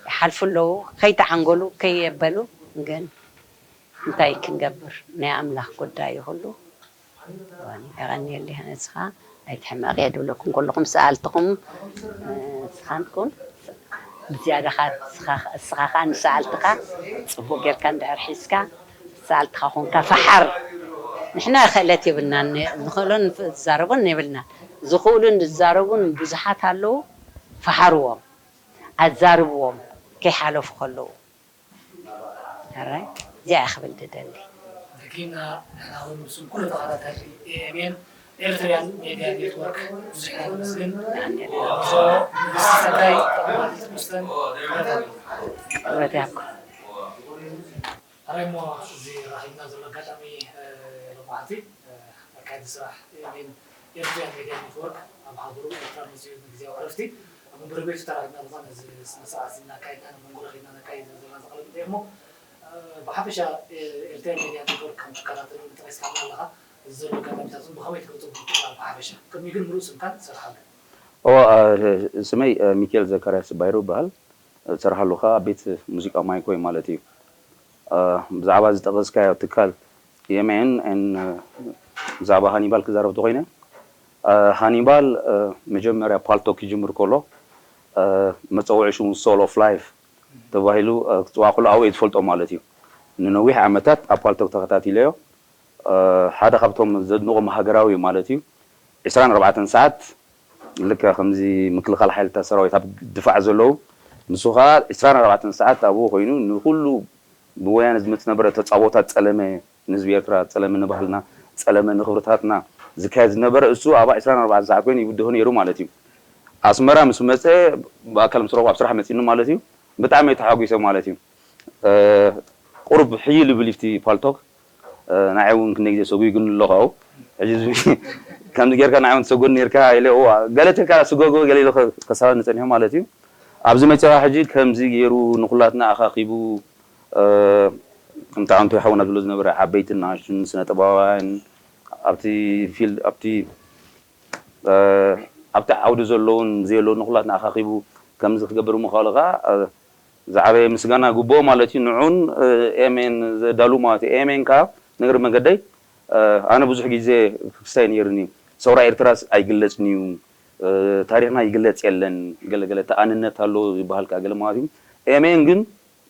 ይሓልፉ ኣለዉ፣ ከይተዓንገሉ፣ ከየበሉ፣ ግን እንታይ ክንገብር፣ ናይ ኣምላኽ ጉዳይ እዩ ኩሉ። የቐንየለይ፣ ንስኻ ኣይትሕመቕ እየ ድብለኩም፣ ኩልኹም ሰኣልትኹም፣ እ፣ ስኻንኩም ብዝያዳ ኸኣ እስኻ፣ እስኻ ኸኣ ንሰኣልትኻ ጽቡቕ ጌርካ እንድሕር ሒዝካ፣ ሰኣልትኻ ኾንካ ፈሓር። ንሕና ክእለት የብልናን፣ ንኽእሎን ንዛረቦን የብልናን። ዝኽእሉን ዝዛረቡን ብዙሓት ኣለዉ፣ ፈሓርዎም፣ ኣዛርብዎም ከይሓለፉ ከለዉ። ሕራይ፣ እዚኣ እየ ክብል ዝደሊ። ደጊምና ንሕና እውን ብስም ኩሉ ተኸታተልቲ ኤ ኤም ኤን ኤርትርያን ሜድያ ኔትወርክ ብዙሕ ኢና ነመስግን። ወይዘሮ ንግስቲ ጸጋይ፣ ተቐማጢት ቁስተን፣ ክብረት ኣለና። ክብረት ይሃብኩም። ሕራይ እሞ፣ እዚ ረኺብና ዘሎ ኣጋጣሚ፣ እ፣ ሎማዓንቲ፣ እ፣ ኣካየድቲ ስራሕ ኤ ኤም ኤን ኤርትርያን ሜድያ ኔትወርክ ኣብ ሃገሩ ኤርትራ መጺኡ ንግዝያዊ ዕረፍቲ ኣብ መንጎ ቤቱ ተራኺብና ድማ ነዚ ስነ ስርዓት እዚ እናካየድና፣ ኣብ መንጎ ረኺብና ነካይድ ዘለና ዘለና ቃለ መጠይቕ እሞ፣ እ፣ ብሓፈሻ ኤርትራ ሚድያ ኔትወርክ ከም ትከታተሉ ጠቂስካና ኣለኻ። እዚ ዘሎ ኣጋጣሚታት እውን ብኸመይ ትገልጾ? ብሓፈሻ ቅድሚ ግን ምሉእ ስምካን ስርሓሉ። እዎ፣ ስመይ ሚካኤል ዘካርያስ ባይሩ ይበሃል። ዝሰርሓሉ ከዓ ቤት ሙዚቃ ማይኮይ ማለት እዩ። ብዛዕባ ዝጠቐስካዮ ትካል የመን ብዛዕባ ሃኒባል ክዛረብ ተኮይነ፣ ሃኒባል መጀመርያ ፓልቶክ ክጅምር ከሎ መፀውዒ ሽሙ ሶል ኦፍ ላይፍ ተባሂሉ ክፅዋዕ ከሎ ኣብኡ እየ ዝፈልጦ ማለት እዩ። ንነዊሕ ዓመታት ኣብ ፓልቶክ ተኸታቲለዮ። ሓደ ካብቶም ዘድንቖም ሃገራዊ ማለት እዩ። ዕስራን ኣርባዕተን ሰዓት ልክዕ ከምዚ ምክልኻል ሓይልታት ሰራዊት ኣብ ድፋዕ ዘለዉ፣ ንሱ ኸዓ ዕስራን ኣርባዕተን ሰዓት ኣብኡ ኮይኑ ንኹሉ ብወያነ ዝመጽእ ነበረ ተጻቦታት ጸለመ፣ ንህዝቢ ኤርትራ ጸለመ፣ ንባህልና ጸለመ፣ ንኽብርታትና ዝካየድ ዝነበረ እሱ ኣብኣ ዕስራን ኣርባዕተን ሰዓት ኮይኑ ይብድሆ ነይሩ ማለት እዩ። ኣስመራ ምስ መጸ ብኣካል ምስ ረኽቦ ኣብ ስራሕ መጺኡኒ ማለት እዩ። ብጣዕሚ እየ ተሓጒሰ ማለት እዩ። ቁሩብ ሕይል ይብል እዩ እቲ ፓልቶክ። ንዓይ እውን ክንደይ ግዜ ሰጉጉኒ ኣሎ ካብኡ። ሕጂ ከምዚ ጌርካ ንዓይ እውን ትሰጎኒ ኔርካ ኢለ፣ እዋ፣ ገለ ትልካ ስጎጎ ገለ ኢሉ ከሳብኒ ጸኒሑ ማለት እዩ። ኣብዚ መጺኻ ሕጂ ከምዚ ገይሩ ንኹላትና ኣኻኺቡ፣ ከምቲ ኣንቶይ ሓውና ዝብሎ ዝነበረ ዓበይትን ንኣሽቱን ስነ ጥበባውያን ኣብቲ ፊልድ ኣብቲ ኣብቲ ዓውዲ ዘለውን ዘየለውን ንኹላትና ኣኻኺቡ ከምዚ ክገብር ምዃሉ ከዓ ዝዓበየ ምስጋና ይግብኦ ማለት እዩ። ንዑን ኤሜን ዘዳሉ ማለት እዩ። ኤሜን ከዓ ንእግሪ መገደይ ኣነ ብዙሕ ግዜ ክስታይ ነይርኒ እዩ። ሰውራ ኤርትራስ ኣይግለጽን እዩ፣ ታሪኽና ይግለጽ የለን፣ ገለ ገለ ተኣንነት ኣሎ ይበሃል ከዓ ገለ ማለት እዩ። ኤሜን ግን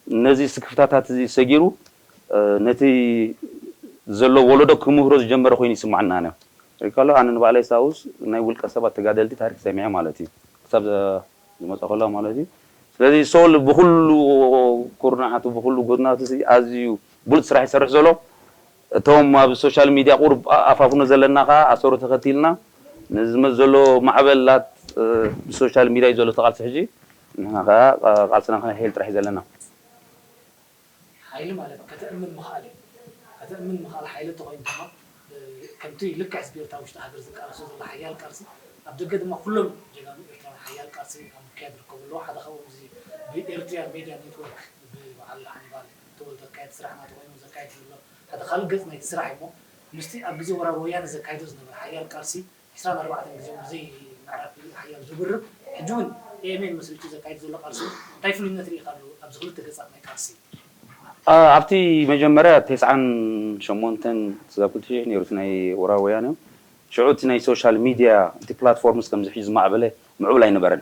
ነዚ ስክፍታታት እዚ ሰጊሩ ነቲ ዘሎ ወለዶ ክምህሮ ዝጀመረ ኮይኑ ይስማዓና ነይሩ። ሪካሎ ኣነ ንባዕለይ ሳውስ ናይ ውልቀ ሰባት ተጋደልቲ ታሪክ ሰሚዐ ማለት እዩ። ክሳብ ዝመፀ ከሎ ማለት እዩ። ስለዚ ሶል ብኩሉ ኩርናዓቱ ብኩሉ ጎድናቱ እዚ ኣዝዩ ብሉፅ ስራሕ ይሰርሕ ዘሎ። እቶም ኣብ ሶሻል ሚድያ ቁሩብ ኣፋፍኖ ዘለና ከዓ ኣሰሩ ተኸቲልና ነዚ ዘሎ ማዕበላት ብሶሻል ሚድያ እዩ ዘሎ ተቓልሲ ሕጂ ንሕና ከዓ ቃልስና ከነሕይል ጥራሕ እዩ ዘለና። ሓይሊ ማለት ከተእምን ምኽኣል እዩ። ከተእምን ምኽኣል ሓይሊ እንተኾይኑ ድማ ከምቲ ልክዕ ህዝቢ ኤርትራ ውሽጢ ሃገር ዝቃለሶ ዘሎ ሓያል ቃልሲ ኣብ ደገ ድማ ኩሎም ጀጋኑ ኤርትራውያን ሓያል ቃልሲ ኣብ ምክያድ ይርከቡ ኣለዉ። ሓደ ካብኦም እዚ ብኤርትሪያን ሜድያ ኔትወርክ ብበዓል ሃኒባል ተወልደ ዝካየድ ስራሕ እናተኾይኑ ዘካየድ ዘሎ ሓደ ካልእ ገጽ ናይቲ ስራሕ እዩ እሞ ምስቲ ኣብ ግዜ ወራር ወያነ ዘካይዶ ዝነበረ ሓያል ቃልሲ ዕስራን ኣርባዕተን ግዜኡ ብዘይ ምዕራፍ ሓያል ዝውርብ ሕጂ እውን ኤኤምኤን መስሪቱ ዘካይድ ዘሎ ቃልሲ እንታይ ፍሉይነት ርኢኻሉ ኣብዚ ክልተ ገጻት ናይ ቃልሲ? ኣብቲ መጀመርያ ተስዓን ሸሞንተን ክሳብ ክልተ ሽሕ ነይሩ እቲ ናይ ወራር ወያነ። ሽዑ እቲ ናይ ሶሻል ሚድያ እቲ ፕላትፎርምስ ከምዚ ሕጂ ዝማዕበለ ምዕቡል ኣይነበረን።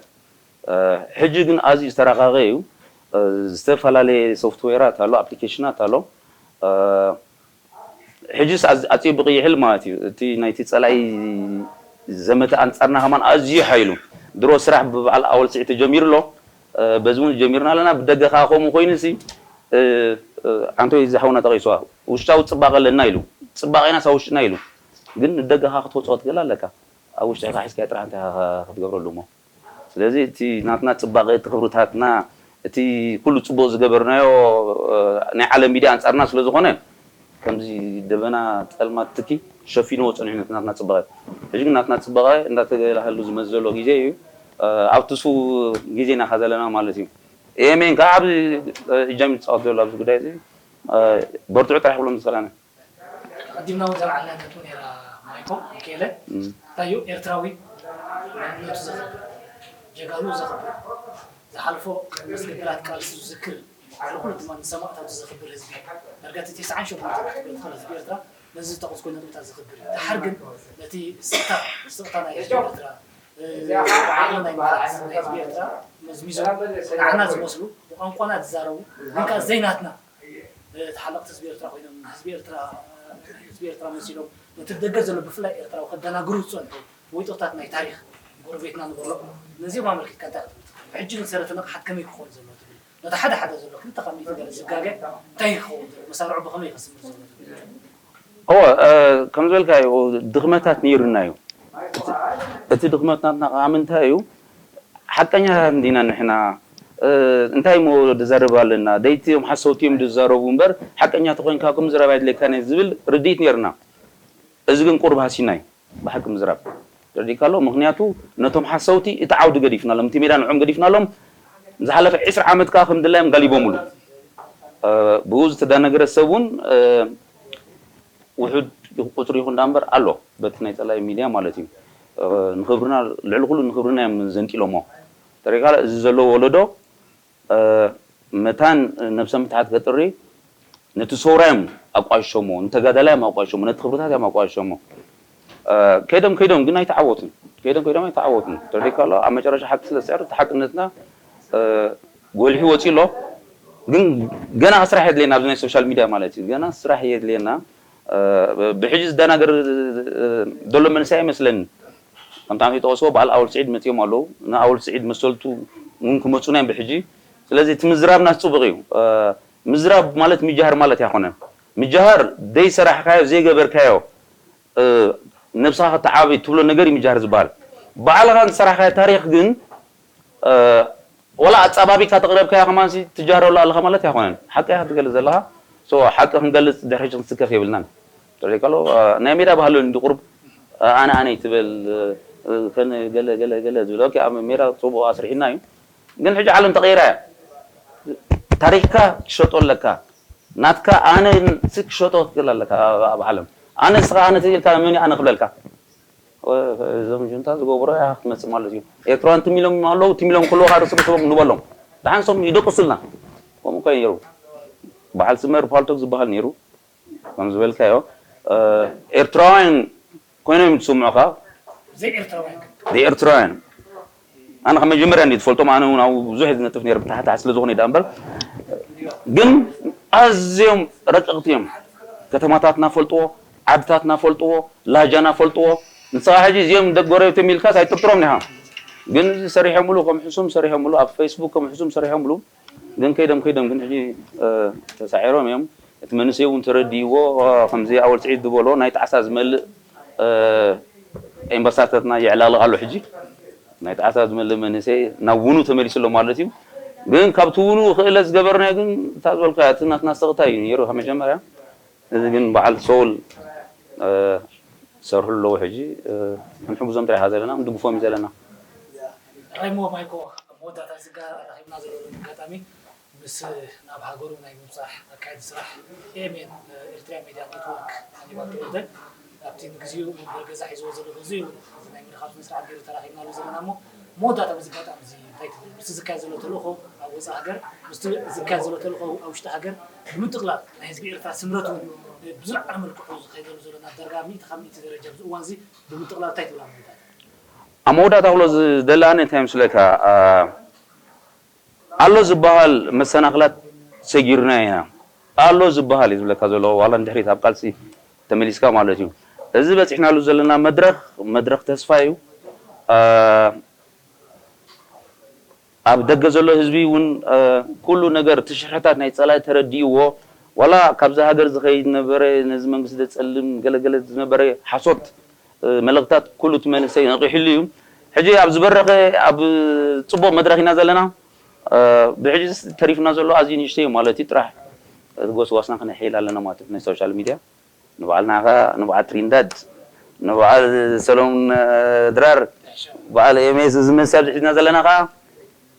ሕጂ ግን ኣዝዩ ዝተረቓቐ እዩ። ዝተፈላለየ ሶፍትዌራት ኣሎ፣ ኣፕሊኬሽናት ኣሎ። ሕጅስ ኣጽዩ ብቕ ይሕል ማለት እዩ። እቲ ናይቲ ጸላኢ ዘመተ ኣንጻርና ከማን ኣዝዩ ሓይሉ። ድሮ ስራሕ ብበዓል ኣወል ስዒድ ተጀሚሩ ኣሎ። በዚ እውን ጀሚርና ኣለና። ብደገ ከኣ ከምኡ ኮይኑ ሲ ኣንቶይ ዝሓውና ጠቒስዋ ውሽጣዊ ጽባቐ ኣለና ኢሉ። ጽባቐ ኢና ሳ ውሽጥና ኢሉ። ግን ንደገ ከኣ ክትወጽኦ ትኽእል ኣለካ። ኣብ ውሽጥኻ ሒዝካዮ ጥራሕ እንታይ ክትገብረሉ እሞ? ስለዚ እቲ ናትና ጽባቐ፣ እቲ ክብርታትና፣ እቲ ኩሉ ጽቡቕ ዝገበርናዮ ናይ ዓለም ሚድያ ኣንጻርና ስለ ዝኾነ ከምዚ ደበና ጸልማት ትኪ ሸፊንዎ ጸኒሑ ነቲ ናትና ጽባቐ። ሕጂ ግን ናትና ጽባቐ እንዳተገላሃሉ ዝመጽእ ዘሎ ግዜ እዩ። ኣብቲ እሱ ግዜ ኢና ከ ዘለና ማለት እዩ። ኤሜን ከኣ ኣብዚ እጃም ይጻወት ዘሎ ኣብዚ ጉዳይ እዚ። በርትዑ ጥራሕ ክብሎም ዝኽእል ኣነ። ኣቐዲምና እውን ዘልዓልና ነጥቢ ነይራ ማይኮ ሚካኤለ እንታይ እዩ ኤርትራዊ መንነቱ ዘኽብር ጀጋኑ ዘኽብር ዝሓልፎ መስገደላት ቃልሲ ዝዝክር ልዕሊ ኩሉ ድማ ንሰማእታቱ ዘኽብር ህዝቢ ዳርጋ እቲ ተስዓን ሸሞንተን ክትብል ትኽእል ህዝቢ ኤርትራ ነዚ ዝጠቐስኩ ነጥብታት ዘኽብር እዩ። ደሓር ግን ነቲ ስቕታ ስቕታ ናይ ህዝቢ ኤርትራ ብዓቕሊ ናይ ምኻድ ናይ ህዝቢ ኤርትራ መዝሚዞም ንዓና ዝመስሉ ብቋንቋና ዝዛረቡ ግን ከኣ ዘይናትና ተሓለቕቲ ህዝቢ ኤርትራ ኮይኖም ህዝቢ ኤርትራ ህዝቢ ኤርትራ መሲሎም ነቲ ደገ ዘሎ ብፍላይ ኤርትራዊ ከደናግሩ ዝጸንሑ ወይጦታት ናይ ታሪኽ ጎረቤትና ንበሎ ነዚኦም ኣመልኪትካ እንታይ ክትብል ትኽእል? ሕጂ ግን ሰረተ ንቕሓት ከመይ ክኸውን ዘለዎ ትብል? ነቲ ሓደ ሓደ ዘሎ ክልተ ካብ ሚእቲ ገለ ዝጋገ እንታይ ክኸውን ዘለዎ? መሳርዑ ብኸመይ ከስምር ዘለዎ ትብል? እወ ከም ዝበልካዮ ድኽመታት ነይሩና እዩ። እቲ ድኽመት ናትና ከዓ ምንታይ እዩ? ሓቀኛ እንዲና ንሕና እንታይ እሞ ድዛረብ ኣለና ደይትዮም ሓሰውቲ እዮም ድዛረቡ እምበር ሓቀኛ ተኮይንካ ከምዝረብ ኣይድለካን እዩ ዝብል ርድኢት ነይርና። እዚ ግን ቁሩብ ሃሲና እዩ ብሓቂ ምዝራብ ተረዲእካ ኣሎ። ምክንያቱ ነቶም ሓሰውቲ እቲ ዓውዲ ገዲፍናሎም እቲ ሜዳ ንዖም ገዲፍናሎም ዝሓለፈ ዕስራ ዓመት ከዓ ከምድላዮም ጋሊቦምሉ። ብኡ ዝተዳነገረ ሰብ እውን ውሑድ ቁፅሪ ይኹን ዳ እምበር ኣሎ፣ በቲ ናይ ፀላኢ ሚድያ ማለት እዩ። ንክብርና፣ ልዕሊ ኩሉ ንክብርና እዮም ዘንጢሎሞ። ተሪካ እዚ ዘሎ ወለዶ መታን ነብሰ ምትሓት ከጥሪ ነቲ ሰውራ እዮም ኣቋሽሸሞ፣ ንተጋዳላይ እዮም ኣቋሽሸሞ፣ ነቲ ክብርታት እዮም ኣቋሽሸሞ። ከይዶም ከይዶም ግን ኣይተዓወቱን። ከይዶም ከይዶም ኣይተዓወቱን። ተረዲካ ኣሎ። ኣብ መጨረሻ ሓቂ ስለ ዝስዕር፣ እቲ ሓቅነትና ጎልሒ ወፂ ኣሎ። ግን ገና ስራሕ የድልየና፣ ኣብዚ ናይ ሶሻል ሚድያ ማለት እዩ። ገና ስራሕ የድልየና። ብሕጂ ዝደናገር ዘሎ መንእሰይ ኣይመስለኒ። ከምቲ ኣንተ ጠቐስዎ፣ በዓል ኣወል ስዒድ መፅኦም ኣለዉ። ንኣወል ስዒድ መሰልቱ እውን ክመፁና እዮም ብሕጂ። ስለዚ እቲ ምዝራብና ፅቡቕ እዩ። ምዝራብ ማለት ምጅሃር ማለት ኣይኮነን። ምጅሃር ዘይሰራሕካዮ፣ ዘይገበርካዮ፣ ነብስኻ ከተዓቢ ትብሎ ነገር እዩ ምጅሃር ዝበሃል። ባዕልኻ ዝሰራሕካዮ ታሪኽ ግን፣ ወላ ኣጻባቢካ ተቕረብካዮ ከማን ትጃረሉ ኣለኻ ማለት ኣይኮነን። ሓቂ ኢኻ ትገልጽ ዘለኻ። ሶ ሓቂ ክንገልጽ ድሕሪ ክንስከፍ የብልናን። ተሪካሎ ናይ ሜዳ ባህሊ እንዲ ቁርብ ኣነ ኣነ ትበል፣ ከን ገለ ገለ ገለ ዝብል። ኦኬ፣ ኣብ ሜዳ ጽቡቕ ኣስሪሕና እዩ። ግን ሕጂ ዓለም ተቐይራ እያ። ታሪኽካ ትሸጦ ኣለካ። ናትካ ኣነ ሲ ክሸጦ ትክእል ኣለካ ኣብ ዓለም። ኣነ ንስኻ ኣነ ተይልካ መን ኣነ ክብለልካ? እዞም ጁንታ ዝገብሮ ኢኻ ክትመጽእ ማለት እዩ። ኤርትራውያን ትም ኢሎም ኣለዉ፣ ትም ኢሎም ከለዉ ርእሲ ርእሶም ንበሎም። ደሓን ሶም ይደቅሱልና። ከምኡ እኮ ነይሩ። በዓል ስመር ፓልቶክ ዝበሃል ነይሩ። ከም ዝበልካዮ፣ ኤርትራውያን ኮይኖም እዮም ዝስምዑኻ። ዘይኤርትራውያን ግን? ዘይኤርትራውያን። ኣነ ካብ መጀመርያ እንዲ ትፈልጦም፣ ኣነ እውን ኣብኡ ብዙሕ ዝነጥፍ ነይረ፣ ብታሕቲ ስለ ዝኾነ ይዳ እምበር። ግን ኣዝዮም ረቀቕቲ እዮም። ከተማታትና ፈልጥዎ፣ ዓድታትና ፈልጥዎ፣ ላጃና ፈልጥዎ። ንስኻ ሕጂ እዚኦም ደቂ ጎረቤቶም ኢልካስ ኣይጥርጥሮም ኒኻ። ግን እዚ ሰሪሖምሉ ከም ሕሱም ሰሪሖምሉ፣ ኣብ ፌስቡክ ከም ሕሱም ሰሪሖምሉ። ግን ከይዶም ከይዶም ግን ሕጂ ተሳዒሮም እዮም። እቲ መንእሰይ እውን ተረዲእዎ፣ ከምዚ ኣወል ስዒድ ዝበሎ ናይ ጣዕሳ ዝመልእ ኤምባሳተርና የዕላልቕ ኣሎ። ሕጂ ናይ ጣዕሳ ዝመልእ መንእሰይ ናብ ውኑ ተመሊሱ ኣሎ ማለት እዩ። ግን ካብቲ ውኑ ክእለ ዝገበርናዮ ግን እታ ዝበልካ እቲ ናትና ስቕታ እዩ ነይሩ ካብ መጀመርያ። እዚ ግን በዓል ሶል ሰርሑ ኣለዉ። ሕጂ ክንሕግዞም ጥራሕ ዘለና፣ ክንድግፎም እዩ ዘለና። ራይሞ ማይኮ ኣብ መወዳእታ ዝጋ ረኺብና ዘለሉ ኣጋጣሚ ምስ ናብ ሃገሩ ናይ ምብፃሕ ኣካየዲ ስራሕ ኤምኤን ኤርትራ ሜድያ ኔትወርክ ሃኒባል ተወልደ ኣብቲ ንግዚኡ መንበሪ ገዛ ሒዝዎ ዘሎ ግዜ እውን እዚ ናይ ምርኻብ ስነ ስርዓት ገይሩ ተራኺብናሉ ዘለና እሞ መወዳእታ በዚ ኣጋጣሚ እዚ እንታይ ትብል? ምስቲ ዝካየድ ዘሎ ተልእኾ ኣብ ወፃኢ ሃገር ምስቲ ዝካየድ ዘሎ ተልእኾ ኣብ ውሽጢ ሃገር ብምጥቕላል ናይ ህዝቢ ኤርትራ ስምረት እውን ብዝለዓለ መልክዑ ዝኸይደሉ ዘሎ ናብ ዳርጋ ሚእቲ ካብ ሚእቲ ደረጃ ኣብዚ እዋን እዚ ብምጥቕላል እንታይ ትብል ኣብ መወዳእታ? ኣብ መወዳእታ ክብሎ ዝደሊ ኣነ እንታይ ምስለካ ኣሎ ዝበሃል መሰናኽላት ሰጊርና ኢና ኣሎ ዝበሃል እዩ ዝብለካ ዘሎ ዋላ ንድሕሪት ኣብ ቃልሲ ተመሊስካ ማለት እዩ። እዚ በፂሕናሉ ዘለና መድረኽ መድረኽ ተስፋ እዩ። ኣብ ደገ ዘሎ ህዝቢ እውን ኩሉ ነገር እቲ ሽርሕታት ናይ ፀላኢ ተረዲእዎ ዋላ ካብዚ ሃገር ዝኸይድ ነበረ ነዚ መንግስቲ ዘፀልም ገለገለ ዝነበረ ሓሶት መልእኽታት ኩሉ እቲ መንእሰይ ነቒሕሉ እዩ። ሕጂ ኣብ ዝበረኸ ኣብ ፅቡቕ መድረኽ ኢና ዘለና። ብሕጂ ተሪፍና ዘሎ ኣዝዩ ንእሽተይ እዩ ማለት እዩ። ጥራሕ እቲ ጎስጓስና ክነሕይል ኣለና ማለት እዩ ናይ ሶሻል ሚድያ። ንበዓል ናኻ፣ ንበዓል ትሪንዳድ፣ ንበዓል ሰሎሙን ድራር፣ በዓል ኤምኤስ እዚ መሳብ ዝሒዝና ዘለና ከዓ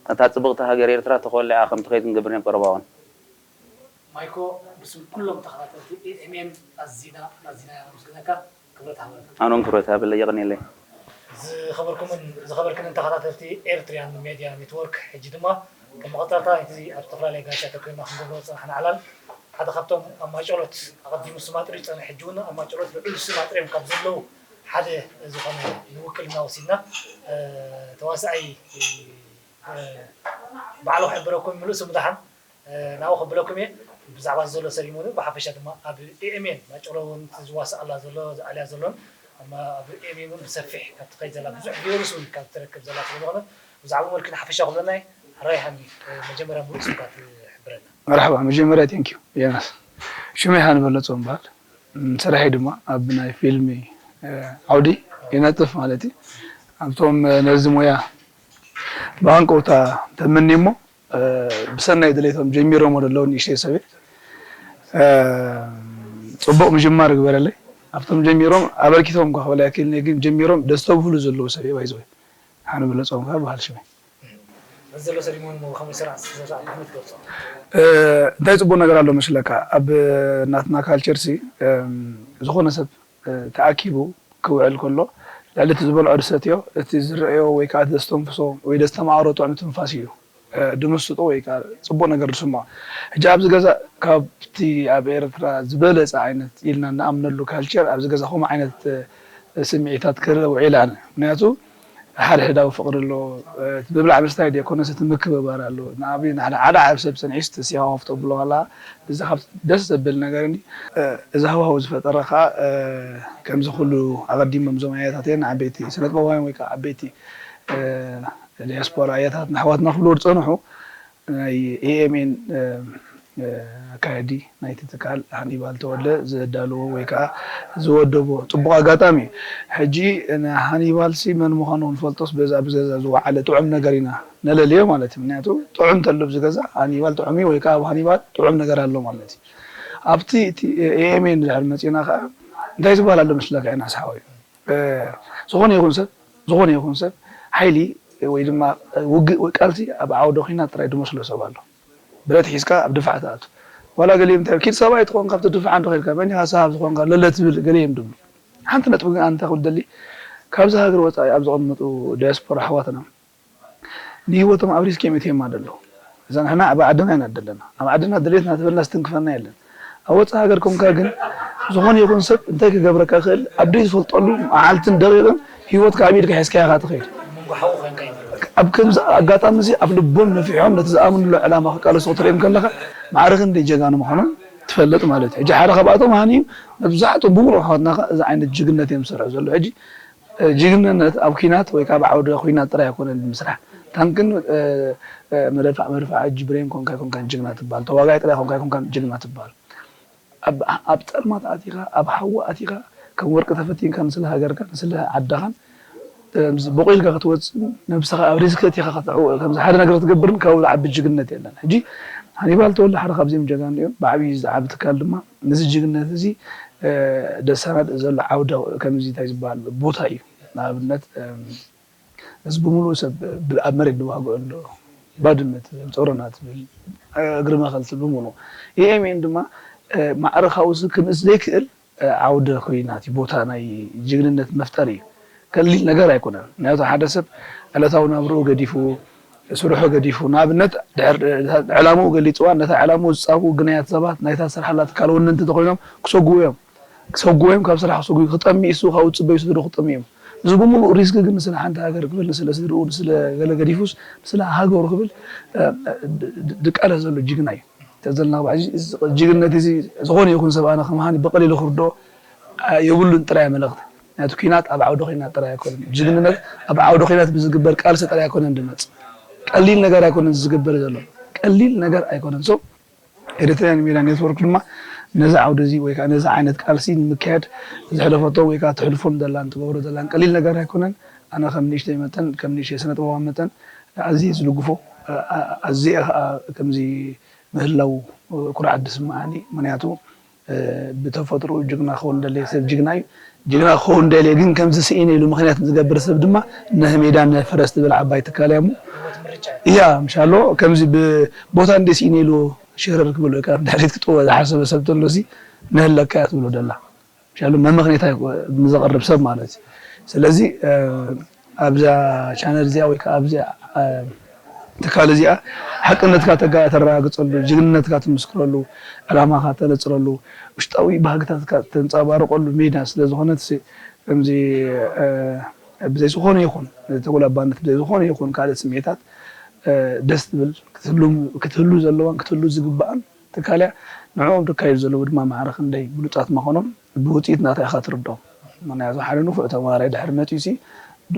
እታ ፅብቕቲ ሃገር ኤርትራ ተኾሊዓ ከም ትኸይድ ክንገብር ኢና ቀረባ እዋን። ማይኮ ብስም ኩሎም ተኸታተልቲ ኤኤምኤን ኣዚና ኣዚና ኢና ነመስግነካ። ክብረት ሃበልና። ኣነ እውን ክብረት ሃበለይ፣ የቐንየለይ። ዝኸበርኩምን ዝኸበርክንን ተኸታተልቲ ኤርትሪያን ሜድያ ኔትወርክ፣ ሕጂ ድማ ከም መቐጸልታ ናይቲ ኣብ ዝተፈላለየ ጋሻ ተኮይና ክንገብሮ ዝጸናሕና ዕላል ሓደ ካብቶም ኣብ ማይጨሎት ኣቐዲሙ ስም ኣጥርዩ ዝጸንሐ ሕጂ እውን ኣብ ማይጨሎት ልዑል ስም ኣጥርዮም ካብ ዘለዉ ሓደ ዝኾነ ንውክልና ወሲድና ተዋሳኣይ ባዕሉ ክሕብረኩም ምሉእ ስሙ ደሓን ናብኡ ከብለኩም እየ። ብዛዕባ እዚ ዘሎ ሰሪሞኒ ብሓፈሻ ድማ ኣብ ኤኤምኤን ማጨሎ እውን ዝዋሳእ ኣላ ዘሎ ዝኣልያ ዘሎን ኣብ ኤኤምኤን እውን ብሰፊሕ ካብ ትኸይድ ዘላ ብዙሕ ቪወርስ እውን ካብ ትረክብ ዘላ ስለ ዝኾነት ብዛዕባ መልክን ሓፈሻ ክብለና እየ። ሕራይ ሃኒ መጀመርያ ሙሉእ ስምካ ትሕብረና። መርሓባ መጀመርያ ቴንኪዩ ዮናስ። ሽመይ ሃኒ በለጾ እምበሃል። ስራሐይ ድማ ኣብ ናይ ፊልሚ ዓውዲ ይነጥፍ ማለት እዩ። ኣብቶም ነዚ ሞያ ብሃንቀውታ ተመኒ እሞ ብሰናይ ድሌቶም ጀሚሮሞ ዘለዉ ንእሽተይ ሰብ እየ። ፅቡቕ ምጅማር ይግበረለይ። ኣብቶም ጀሚሮም ኣበርኪቶም እኳ ክበላ ይክእል ግን ጀሚሮም ደስተብህሉ ዘለዉ ሰብ እየ ባይዘወይ። ሓነ ብለፆም ከዓ በሃል ሽመይ። ዘሎ ሰሪሞኒ ሞ ከመይ ስራሕ ዝተሰርዐ ብኸመይ ትገልጾ? እንታይ ጽቡቅ ነገር ኣሎ መስለካ? ኣብ ናትና ካልቸር ሲ ዝኾነ ሰብ ተኣኪቡ ክውዕል ከሎ ልዕሊ እቲ ዝበልዖ ዝሰትዮ እቲ ዝረአዮ ወይ ከዓ ዘስተንፍሶ ወይ ዘስተማቕሮ ጥዑም ትንፋስ እዩ ድምስጦ ወይ ከዓ ፅቡቅ ነገር ዝስምዖ። ሕጂ ኣብዚ ገዛ ካብቲ ኣብ ኤርትራ ዝበለፀ ዓይነት ኢልና እንኣምነሉ ካልቸር ኣብዚ ገዛ ከምኡ ዓይነት ስምዒታት ክርኢ ውዒለ ኣነ። ምክንያቱ ሓድሕዳዊ ፍቅሪ ኣሎ። እቲ ምብላዕ ምስታይ ደይኮነስ እቲ ምክብባር ኣሎ። ንኣብነት ሓደ ሓደ ዓብ ሰብ ፀኒሒስ ተሲኻ ከፍቶ ብሎ ከላ እዚ ካብ ደስ ዘብል ነገር እንዲ እዚ ሃዋሁ ዝፈጠረ ከዓ ከምዚ ኩሉ ኣቐዲሞም እዞም ኣያታትየን ዓበይቲ ስነጥበባውያን ወይ ከዓ ዓበይቲ ዲያስፖራ ኣያታትና ኣሕዋትና ክብልዎ ዝፀንሑ ናይ ኤኤምኤን ኣካየዲ ናይቲ ትካል ሃኒባል ተወልደ ዘዳለዎ ወይ ከዓ ዝወደቦ ፅቡቕ ኣጋጣሚ እዩ። ሕጂ ንሃኒባል ሲ መን ምዃኑ ክንፈልጦስ በዛ ብዘዛ ዝወዓለ ጥዑም ነገር ኢና ነለልዮ ማለት እዩ። ምክንያቱ ጥዑም ተሎ ኣብዚ ገዛ ሃኒባል ጥዑም እዩ ወይ ከዓ ኣብ ሃኒባል ጥዑም ነገር ኣሎ ማለት እዩ። ኣብቲ እቲ ኤኤምኤን ድሕር መፂና ከዓ እንታይ ዝበሃል ኣሎ መስለካ ኢና ሰሓዊ ዝኾነ ይኹን ሰብ ዝኾነ ይኹን ሰብ ሓይሊ ወይ ድማ ውግእ ወይ ቃልሲ ኣብ ዓውደ ኹናት ጥራይ ዝመስሎ ሰብ ኣሎ። ብረት ሒዝካ ኣብ ድፋዕ ትኣቱ። ዋላ ገሊኦም እንታይ ኪድ ሰብኣይ ትኾን ካብቲ ድፋዕ እንዶ ኸድካ መን ኢኻ ሰሃብ ዝኾንካ ለለ ትብል ገሊኦም ድብሉ። ሓንቲ ነጥቢ ግን ኣንታ ክብል ደሊ ካብዚ ሃገር ወፃኢ ኣብ ዝቐመጡ ዲያስፖራ ኣሕዋትና ንህይወቶም ኣብ ሪስክ እዮም እትዮም ኣለዉ። እዛ ንሕና ኣብ ዓድና ኢና ዘለና። ኣብ ዓድና ድሌትና ትበልና ዝትንክፈና የለን። ኣብ ወፃኢ ሃገር ኮንካ ግን ዝኾነ ይኹን ሰብ እንታይ ክገብረካ ይኽእል ኣብ ደይ ዝፈልጠሉ መዓልትን ደቂቕን ህይወትካ ኣብ ኢድካ ሒዝካ ኢኻ ትኸይድ። ኣብ ከምዚ ኣጋጣሚ እዚ ኣብ ልቦም ነፊሖም ነቲ ዝኣምንሉ ዕላማ ክቃለሱ ክትሪኦም ከለኻ ማዕረ ክንደይ ጀጋኑ ምዃኖም ትፈልጥ ማለት እዩ። ሕጂ ሓደ ካብኣቶም ሃኒ እዩ። መብዛሕትኦም ብምሉእ ኣሕዋትና እዚ ዓይነት ጅግነት እዮም ዝሰርሑ ዘለዉ። ሕጂ ጅግንነት ኣብ ኲናት ወይ ከዓ ኣብ ዓውደ ኲናት ጥራይ ኣይኮነን ምስራሕ። ታንክን መደፋዕ መድፋዕ ሕጂ ብሬን ኮንካ ኣይኮንካን ጅግና ትበሃል። ተዋጋይ ጥራይ ኮንካ ኣይኮንካን ጅግና ትበሃል። ኣብ ጸልማት ኣቲኻ ኣብ ሓዊ ኣቲኻ ከም ወርቂ ተፈቲንካ ንስለ ሃገርካን ስለ ዓድኻን ቦቒልካ ክትወፅእን ነብስኻ ኣብ ሪስክ ኣቲኻ ከምዚ ሓደ ነገር ክትገብርን ካብኡ ዝዓቢ ጅግንነት የለን። ሕጂ ሃኒባል ተወልደ ሓደ ካብዚኦም ጀጋኑ እዮም። ብዓብዪ ዝዓቢ ትካል ድማ ነዚ ጅግንነት እዚ ደሳናድ ዘሎ ዓውደ ከምዚ እንታይ ዝበሃል ቦታ እዩ። ንኣብነት እዚ ብምሉእ ሰብ ኣብ መሬት ዝዋግኦ ኣሎ ባድመ ትብል ጾሮና ትብል እግሪ መኸል ትብል ብምሉእ ኤኤምኤን ድማ ማዕረ ካብኡ ክንእስ ዘይክእል ዓውደ ኹናት እዩ። ቦታ ናይ ጅግንነት መፍጠሪ እዩ። ቀሊል ነገር ኣይኮነን። ምክንያቱ ሓደ ሰብ ዕለታዊ ናብርኡ ገዲፉ ስርሑ ገዲፉ ንኣብነት ዕላምኡ ገሊፅዋ ነታ ዕላምኡ ዝፃብኡ ግናያት ሰባት ናይታ ስራሕ ኣላ ትካል ወነንቲ ተኮይኖም ክሰጉ እዮም። ክሰጉ እዮም ካብ ስራሕ ክሰጉ ክጠሚ እሱ ካብኡ ፅበዩ ስድሩ ክጠሚ እዮም። እዚ ብምሉእ ሪስክ ግን ንስለ ሓንቲ ሃገር ክብል ንስለ ስድርኡ ንስለ ገለ ገዲፉስ ንስለ ሃገሩ ክብል ድቃለ ዘሎ ጅግና እዩ። ተዘልና ባሕዚ ጅግነት እዚ ዝኾነ ይኹን ሰብ ኣነ ከማሃኒ ብቀሊሉ ክርድኦ የብሉን ጥራይ መልእኽቲ። ናቲ ኲናት ኣብ ዓውደ ኲናት ጥራይ ኣይኮነን። ጅግንነት ኣብ ዓውደ ኲናት ብዝግበር ቃልሲ ጥራይ ኣይኮነን ድመጽ። ቀሊል ነገር ኣይኮነን ዝግበር ዘሎ። ቀሊል ነገር ኣይኮነን። So ኤሪትራያን ሚድያ ኔትወርክ ድማ ነዚ ዓውዲ እዚ ወይ ከዓ ነዚ ዓይነት ቃልሲ ንምክያድ ዝሕለፈቶ ወይ ከዓ ትሕልፎን ዘላን ትገብሮ ዘላን ቀሊል ነገር ኣይኮነን። ኣነ ከም ንእሽተይ መጠን ከም ንእሽተይ ስነ ጥበባዊ መጠን ኣዝየ ዝድግፎ ኣዝየ ከዓ ከምዚ ምህላው ኩርዓት ዝስምዓኒ ምክንያቱ ብተፈጥሮ ጅግና ክኸውን ደለየ ሰብ ጅግና እዩ። ጅግና ክኸውን ደለየ ግን ከምዚ ስኢነ ኢሉ ምክንያት ዝገብር ሰብ ድማ ነህ ሜዳ ነህ ፈረስ ትብል ዓባይ ትካል እያ እሞ እያ ምሻሎ ከምዚ ብቦታ እንደ ስኢነ ኢሉ ሽረር ክብል ወይ ከዓ ድሕሪት ክጥወ ዝሓሰበ ሰብ ተሎ ሲ ነህለካ እያ ትብሎ ደላ። ሻሉ መመኽኔታ ንዘቕርብ ሰብ ማለት እዩ። ስለዚ ኣብዛ ቻነል እዚኣ ወይ ከዓ ኣብዚኣ ትካል እዚኣ ሓቅነትካ ተረጋግፀሉ፣ ጅግንነትካ ትምስክረሉ፣ ዕላማኻ ተነፅረሉ፣ ውሽጣዊ ባህግታትካ ተንፀባርቀሉ ሜዳ ስለዝኾነት ከምዚ ብዘይ ዝኾነ ይኹን ተጎላባነት ብዘይ ዝኾነ ይኹን ካልእ ስምዒታት ደስ ትብል ክትህሉ ዘለዋን ክትህሉ ዝግባኣን ትካል እያ። ንዕኦም ዝካየዱ ዘለዉ ድማ ማዕረ ክንደይ ብሉጻት ምዃኖም ብውጽኢት ናታ ኢኻ ትርድኦም። ምኽንያቱ ሓደ ንፉዕ ተምሃራይ ድሕሪ መጺኡሲ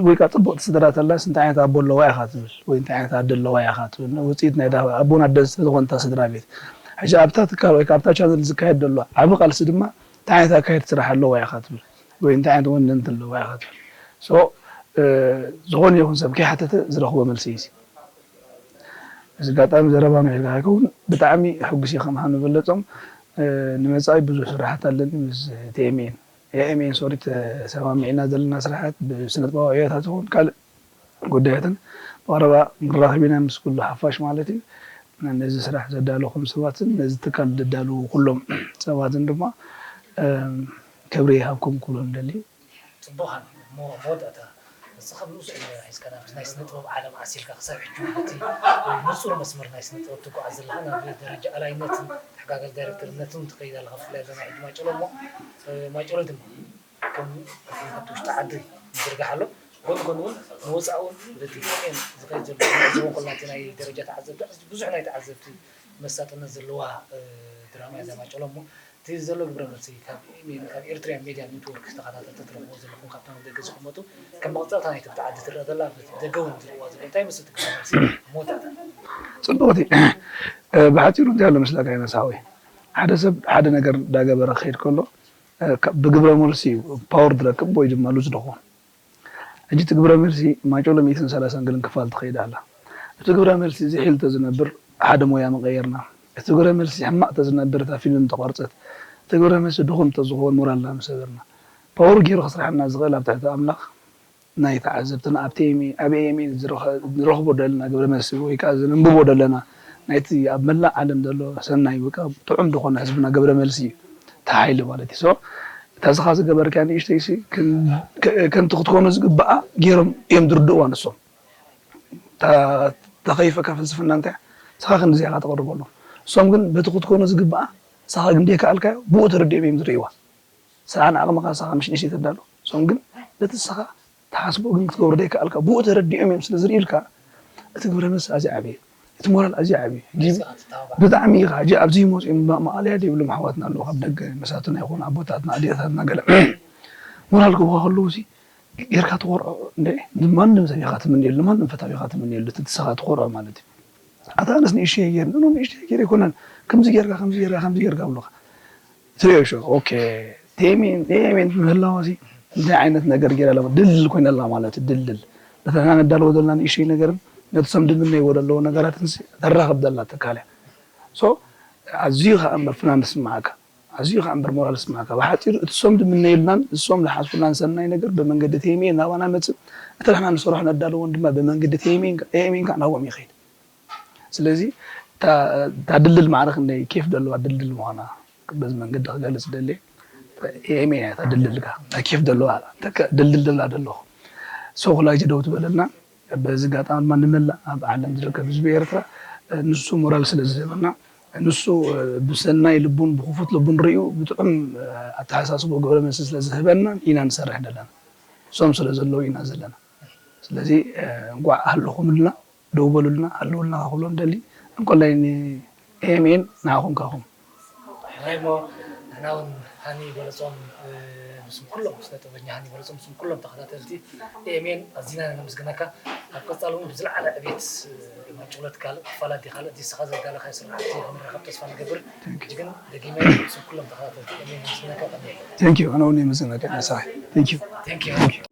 ወይ ከዓ ጽብቕቲ ስድራ ተላስ እንታይ ዓይነት ኣቦ ኣለዋ ኢኻ ትብል ወይ እንታይ ዓይነት ኣደ ኣለዋ ኢኻ ትብል። ውጽኢት ናይ ኣቦን ኣደን ስለዝኾነ እታ ስድራ ቤት። ሕጂ ኣብታ ትካል ወይ ከዓ ኣብታ ቻነል ዝካየድ ዘሎ ዓቢ ቃልሲ ድማ እንታይ ዓይነት ኣካየድ ስራሕ ኣለዋ ኢኻ ትብል ወይ እንታይ ዓይነት ወነንቲ ኣለዋ ኢኻ ትብል። So ዝኾነ ይኹን ሰብ ከይሓተተ ዝረኽቦ መልሲ እዩ። እዚ ኣጋጣሚ ዘረባ ምሒርካ ከይከውን ብጣዕሚ ሕጉስ እየ ከም ሃኑ በለጾም ንመጻኢ ብዙሕ ስራሓት ኣለኒ ምስ ቲኤምኤን ኤኤምኤን ሶሪ ተሰማሚዕና ዘለና ስራሓት ብስነጥበባዊ ዕዮታት ይኹን ካልእ ጉዳያትን ብቐረባ ክንራኸብ ኢና ምስ ኩሉ ሓፋሽ ማለት እዩ። ነዚ ስራሕ ዘዳለኹም ሰባትን ነዚ ትካል ዘዳለዉ ኩሎም ሰባትን ድማ፣ እም፣ ክብሪ ይሃብኩም ክብሎም ደሊ። ጽቡቕ ሃኒ፣ እሞ መወዳእታ፣ ንስኻ ብንኡስ ዕድመ ሒዝካ ናብቲ ናይ ስነ ጥበብ ዓለም ዓሲልካ ክሳብ ሕጂ እውን እቲ ንጹር መስመር ናይ ስነ ጥበብ ትጓዓዝ ዘለኻ፣ ናብ ደረጃ ኣላይነትን ተሓጋጋዚ ዳይሬክተርነትን ትኸይድ ኣለኻ። ብፍላይ ኣብዛ ናይ ሕጂ ማጨሎ እሞ፣ እ፣ ማጨሎ ድማ ከም፣ ከም ኣብቲ ውሽጢ ዓዲ ይዝርጋሕ ኣሎ። ጎኒ ጎኒ እውን ንወጻኢ እውን በቲ ዩኤን ዝኸይድ ዘሎ፣ ንዕዘቦ ከለና እቲ ናይ ደረጃ ተዓዘብቲ፣ ኣዝዩ ብዙሕ ናይ ተዓዘብቲ መሳጥነት ዘለዋ፣ እ፣ ድራማ እያ እዛ ማጨሎ እሞ፣ እቲ ዘሎ ግብረ መልሲ ካብ ኤም ኤን፣ ካብ ኤርትርያን ሜድያ ኔትወርክ ተኸታተልቲ ትረኽብዎ ዘለኹም፣ ካብቶም ኣብ ደገ ዝቕመጡ፣ ከም መቐጸልታ ናይቲ ኣብቲ ዓዲ ትረአ ዘላ፣ በቲ ደገ እውን ዝርእይዋ ዘለዉ፣ እንታይ ይመስል እቲ ግብረ መልሲ ኣብ መወዳእታ? ጽቡቕቲ። እ፣ ብሓጺሩ እንታይ ኣሎ መስለካ ዮናስ ሓወይ? ሓደ ሰብ ሓደ ነገር እንዳገበረ ክኸይድ ከሎ፣ እ፣ ካብ፣ ብግብረ መልሲ እዩ ፓወር ዝረክብ ወይ ድማ ሉዝ ዝኸውን። ሕጂ እቲ ግብረ መልሲ ማጨሎ ሚእትን ሰላሳን ገለን ክፋል ትኸይድ ኣላ። እቲ ግብረ መልሲ ዝሒል ተዝነብር ሓደ ሞያ ምቐየርና። እቲ ግብረ መልሲ ሕማቕ ተዝነብር እታ ፊልም ምተቋርጸት። እቲ ግብረ መልሲ ድኹም ተዝኸውን ሞራልና ምሰበርና። ፓወር ገይሩ ክስርሓና ዝኽእል ኣብ ትሕቲ ኣምላኽ ናይ ተዓዘብትና ኣብቲ ኤም-፣ ኣብ ኤም ኤን ዝረኸ-፣ ንረኽቦ ዘለና ግብረ መልሲ ወይ ከኣ ዘንብቦ ዘለና ናይቲ ኣብ መላእ ዓለም ዘሎ ሰናይ ወይ ከኣ ጥዑም ዝኾነ ህዝብና ግብረ መልሲ እዩ። እቲ ሓይሊ ማለት እዩ። ሶ እታ ስኻ ዝገበርካያ ንእሽተይሲ ክን-፣ ከ-፣ ከምቲ ክትኮኖ ዝግብኣ ገይሮም እዮም ዝርድእዋ ንሶም። እታ ተኸይፈካ ፍልስፍና እንታይ እያ? ስኻ ክንድዚ ኢኻ ተቕርበሎም። እሶም ግን በቲ ክትኮኖ ዝግብኣ ስኻ ግን ደይከኣልካዮ ብኡ ተረዲኦም እዮም ዝርእይዋ። ስኻ ንዓቕምኻ ስኻ ምሽ ንእሽተይ ተዳሎ። እሶም ግን በቲ ስኻ ትሓስቦ ግን ክትገብሮ ደይከኣልካ ብኡ ተረዲኦም እዮም ስለ ዝርእዩልካ እቲ ግብረ መልሲ ኣዝዩ ዓብዪ እዩ። እቲ ሞራል ኣዝዩ ዓብዪ እዩ። ሕጂ ብጣዕሚ ኢኻ ሕጂ ኣብዚ ይመፁ እዮም፣ ማ-፣ ማእለያ ዘይብሎም ኣሕዋትና ኣለዉ ካብ ደገ መሳትና ይኹኑ ኣቦታትና ኣዴታትና ገለ ሞራል ክህቡኻ ከለዉ ሲ ጌርካ ትኾርዖ እንደ ንማንም ሰብ ኢኻ ትምንየሉ፣ ንማንም ፈታዊ ኢኻ ትምንየሉ፣ እቲ ንስኻ ትኾርዖ ማለት እዩ። ኣታ ኣነስ ንእሽተይ ገይር፣ ኖ፣ ኖ፣ ንእሽተይ ገይር ኣይኮነን፣ ከምዚ ጌርካ፣ ከምዚ ጌርካ፣ ከምዚ ጌርካ ብሉኻ። ትሪኦ ሾ፣ ኦኬ፣ ቴሜን፣ ቴሜን ምህላዋ ሲ እንታይ ዓይነት ነገር ገይራ ኣላ? ድልድል ኮይና ኣላ ማለት እዩ፣ ድልድል። ነታ ንሕና ነዳልዎ ዘለና ንእሽተይ ነገርን ነቲ ሰም ድምነይዎ ዘለዎ ነገራትን ሲ ተራኽብ ዘላ ትካል እያ። ሶ፣ ኣዝዩ ኸኣ እምበር ፍናን ዝስምዓካ፣ ኣዝዩ ኸኣ እምበር ሞራል ዝስምዓካ። ብሓጺሩ፣ እቲ ሰም ድምነየልናን እሶም ዝሓስቡልናን ሰናይ ነገር ብመንገዲ ቴሜን ናባና መጽእ፣ እቲ ንሕና ንሰርሖ ነዳልዎን ድማ ብመንገዲ ቴሜን፣ ቴሜን ከኣ ናብኦም ይኸይድ። ስለዚ እታ፣ እታ ድልድል ማዕረ ክንደይ ኬፍ ዘለዋ ድልድል ምዃና በዚ መንገዲ ክገልጽ ደልየ። ኤሜን እያ እታ ድልድል ከኣ፣ እታ ኬፍ ዘለዋ፣ እታ ከ-፣ ድልድል ደላ ደለኹ። ሶ፣ ኩላይቲ ደው ትበለልና። በዚ ኣጋጣሚ ድማ ንመላእ ኣብ ዓለም ዝርከብ ህዝቢ ኤርትራ፣ ንሱ ሞራል ስለ ዝህበና፣ ንሱ ብሰናይ ልቡን ብኽፉት ልቡን ርእዩ ብጥዑም ኣተሓሳስቦ ግብረ መልሲ ስለ ዝህበና ኢና ንሰርሕ ዘለና። እሶም ስለ ዘለዉ ኢና ዘለና። ስለዚ፣ እ፣ እንቋዕ ሃለኹምልና፣ ደው በሉልና፣ ሃለውልና ክብሎም ደሊ። እንኮላይ ንኤምኤን ንዓኹም ካኹም። ሕራይ እሞ ንሕና እውን ሃኒ በለጾም፣ እ፣ ብስም ኩሎም፣ ስነ ጥበበኛ ሃኒ በለጾም፣ ብስም ኩሎም ተኸታተልቲ ኤምኤን ኣዚና ነመስግነካ። ኣብ ቀጻሊ እውን ብዝለዓለ ዕቤት፣ እ፣ ማጭሎት ካልእ ክፋላት ዲ ካልእ ዲ ስኻ ዘዳለኻዮ ስራሕቲ ክንራኸብ ተስፋ ንገብር። Thank you. ሕጂ ግን ደጊመ ብስም ኩሎም ተኸታተልቲ ኤምኤን ነመስግነካ። ቀንየለይ። Thank you። ኣነ እውን የመስግነካ፣ መሳይ። Thank you። Thank you። Thank you።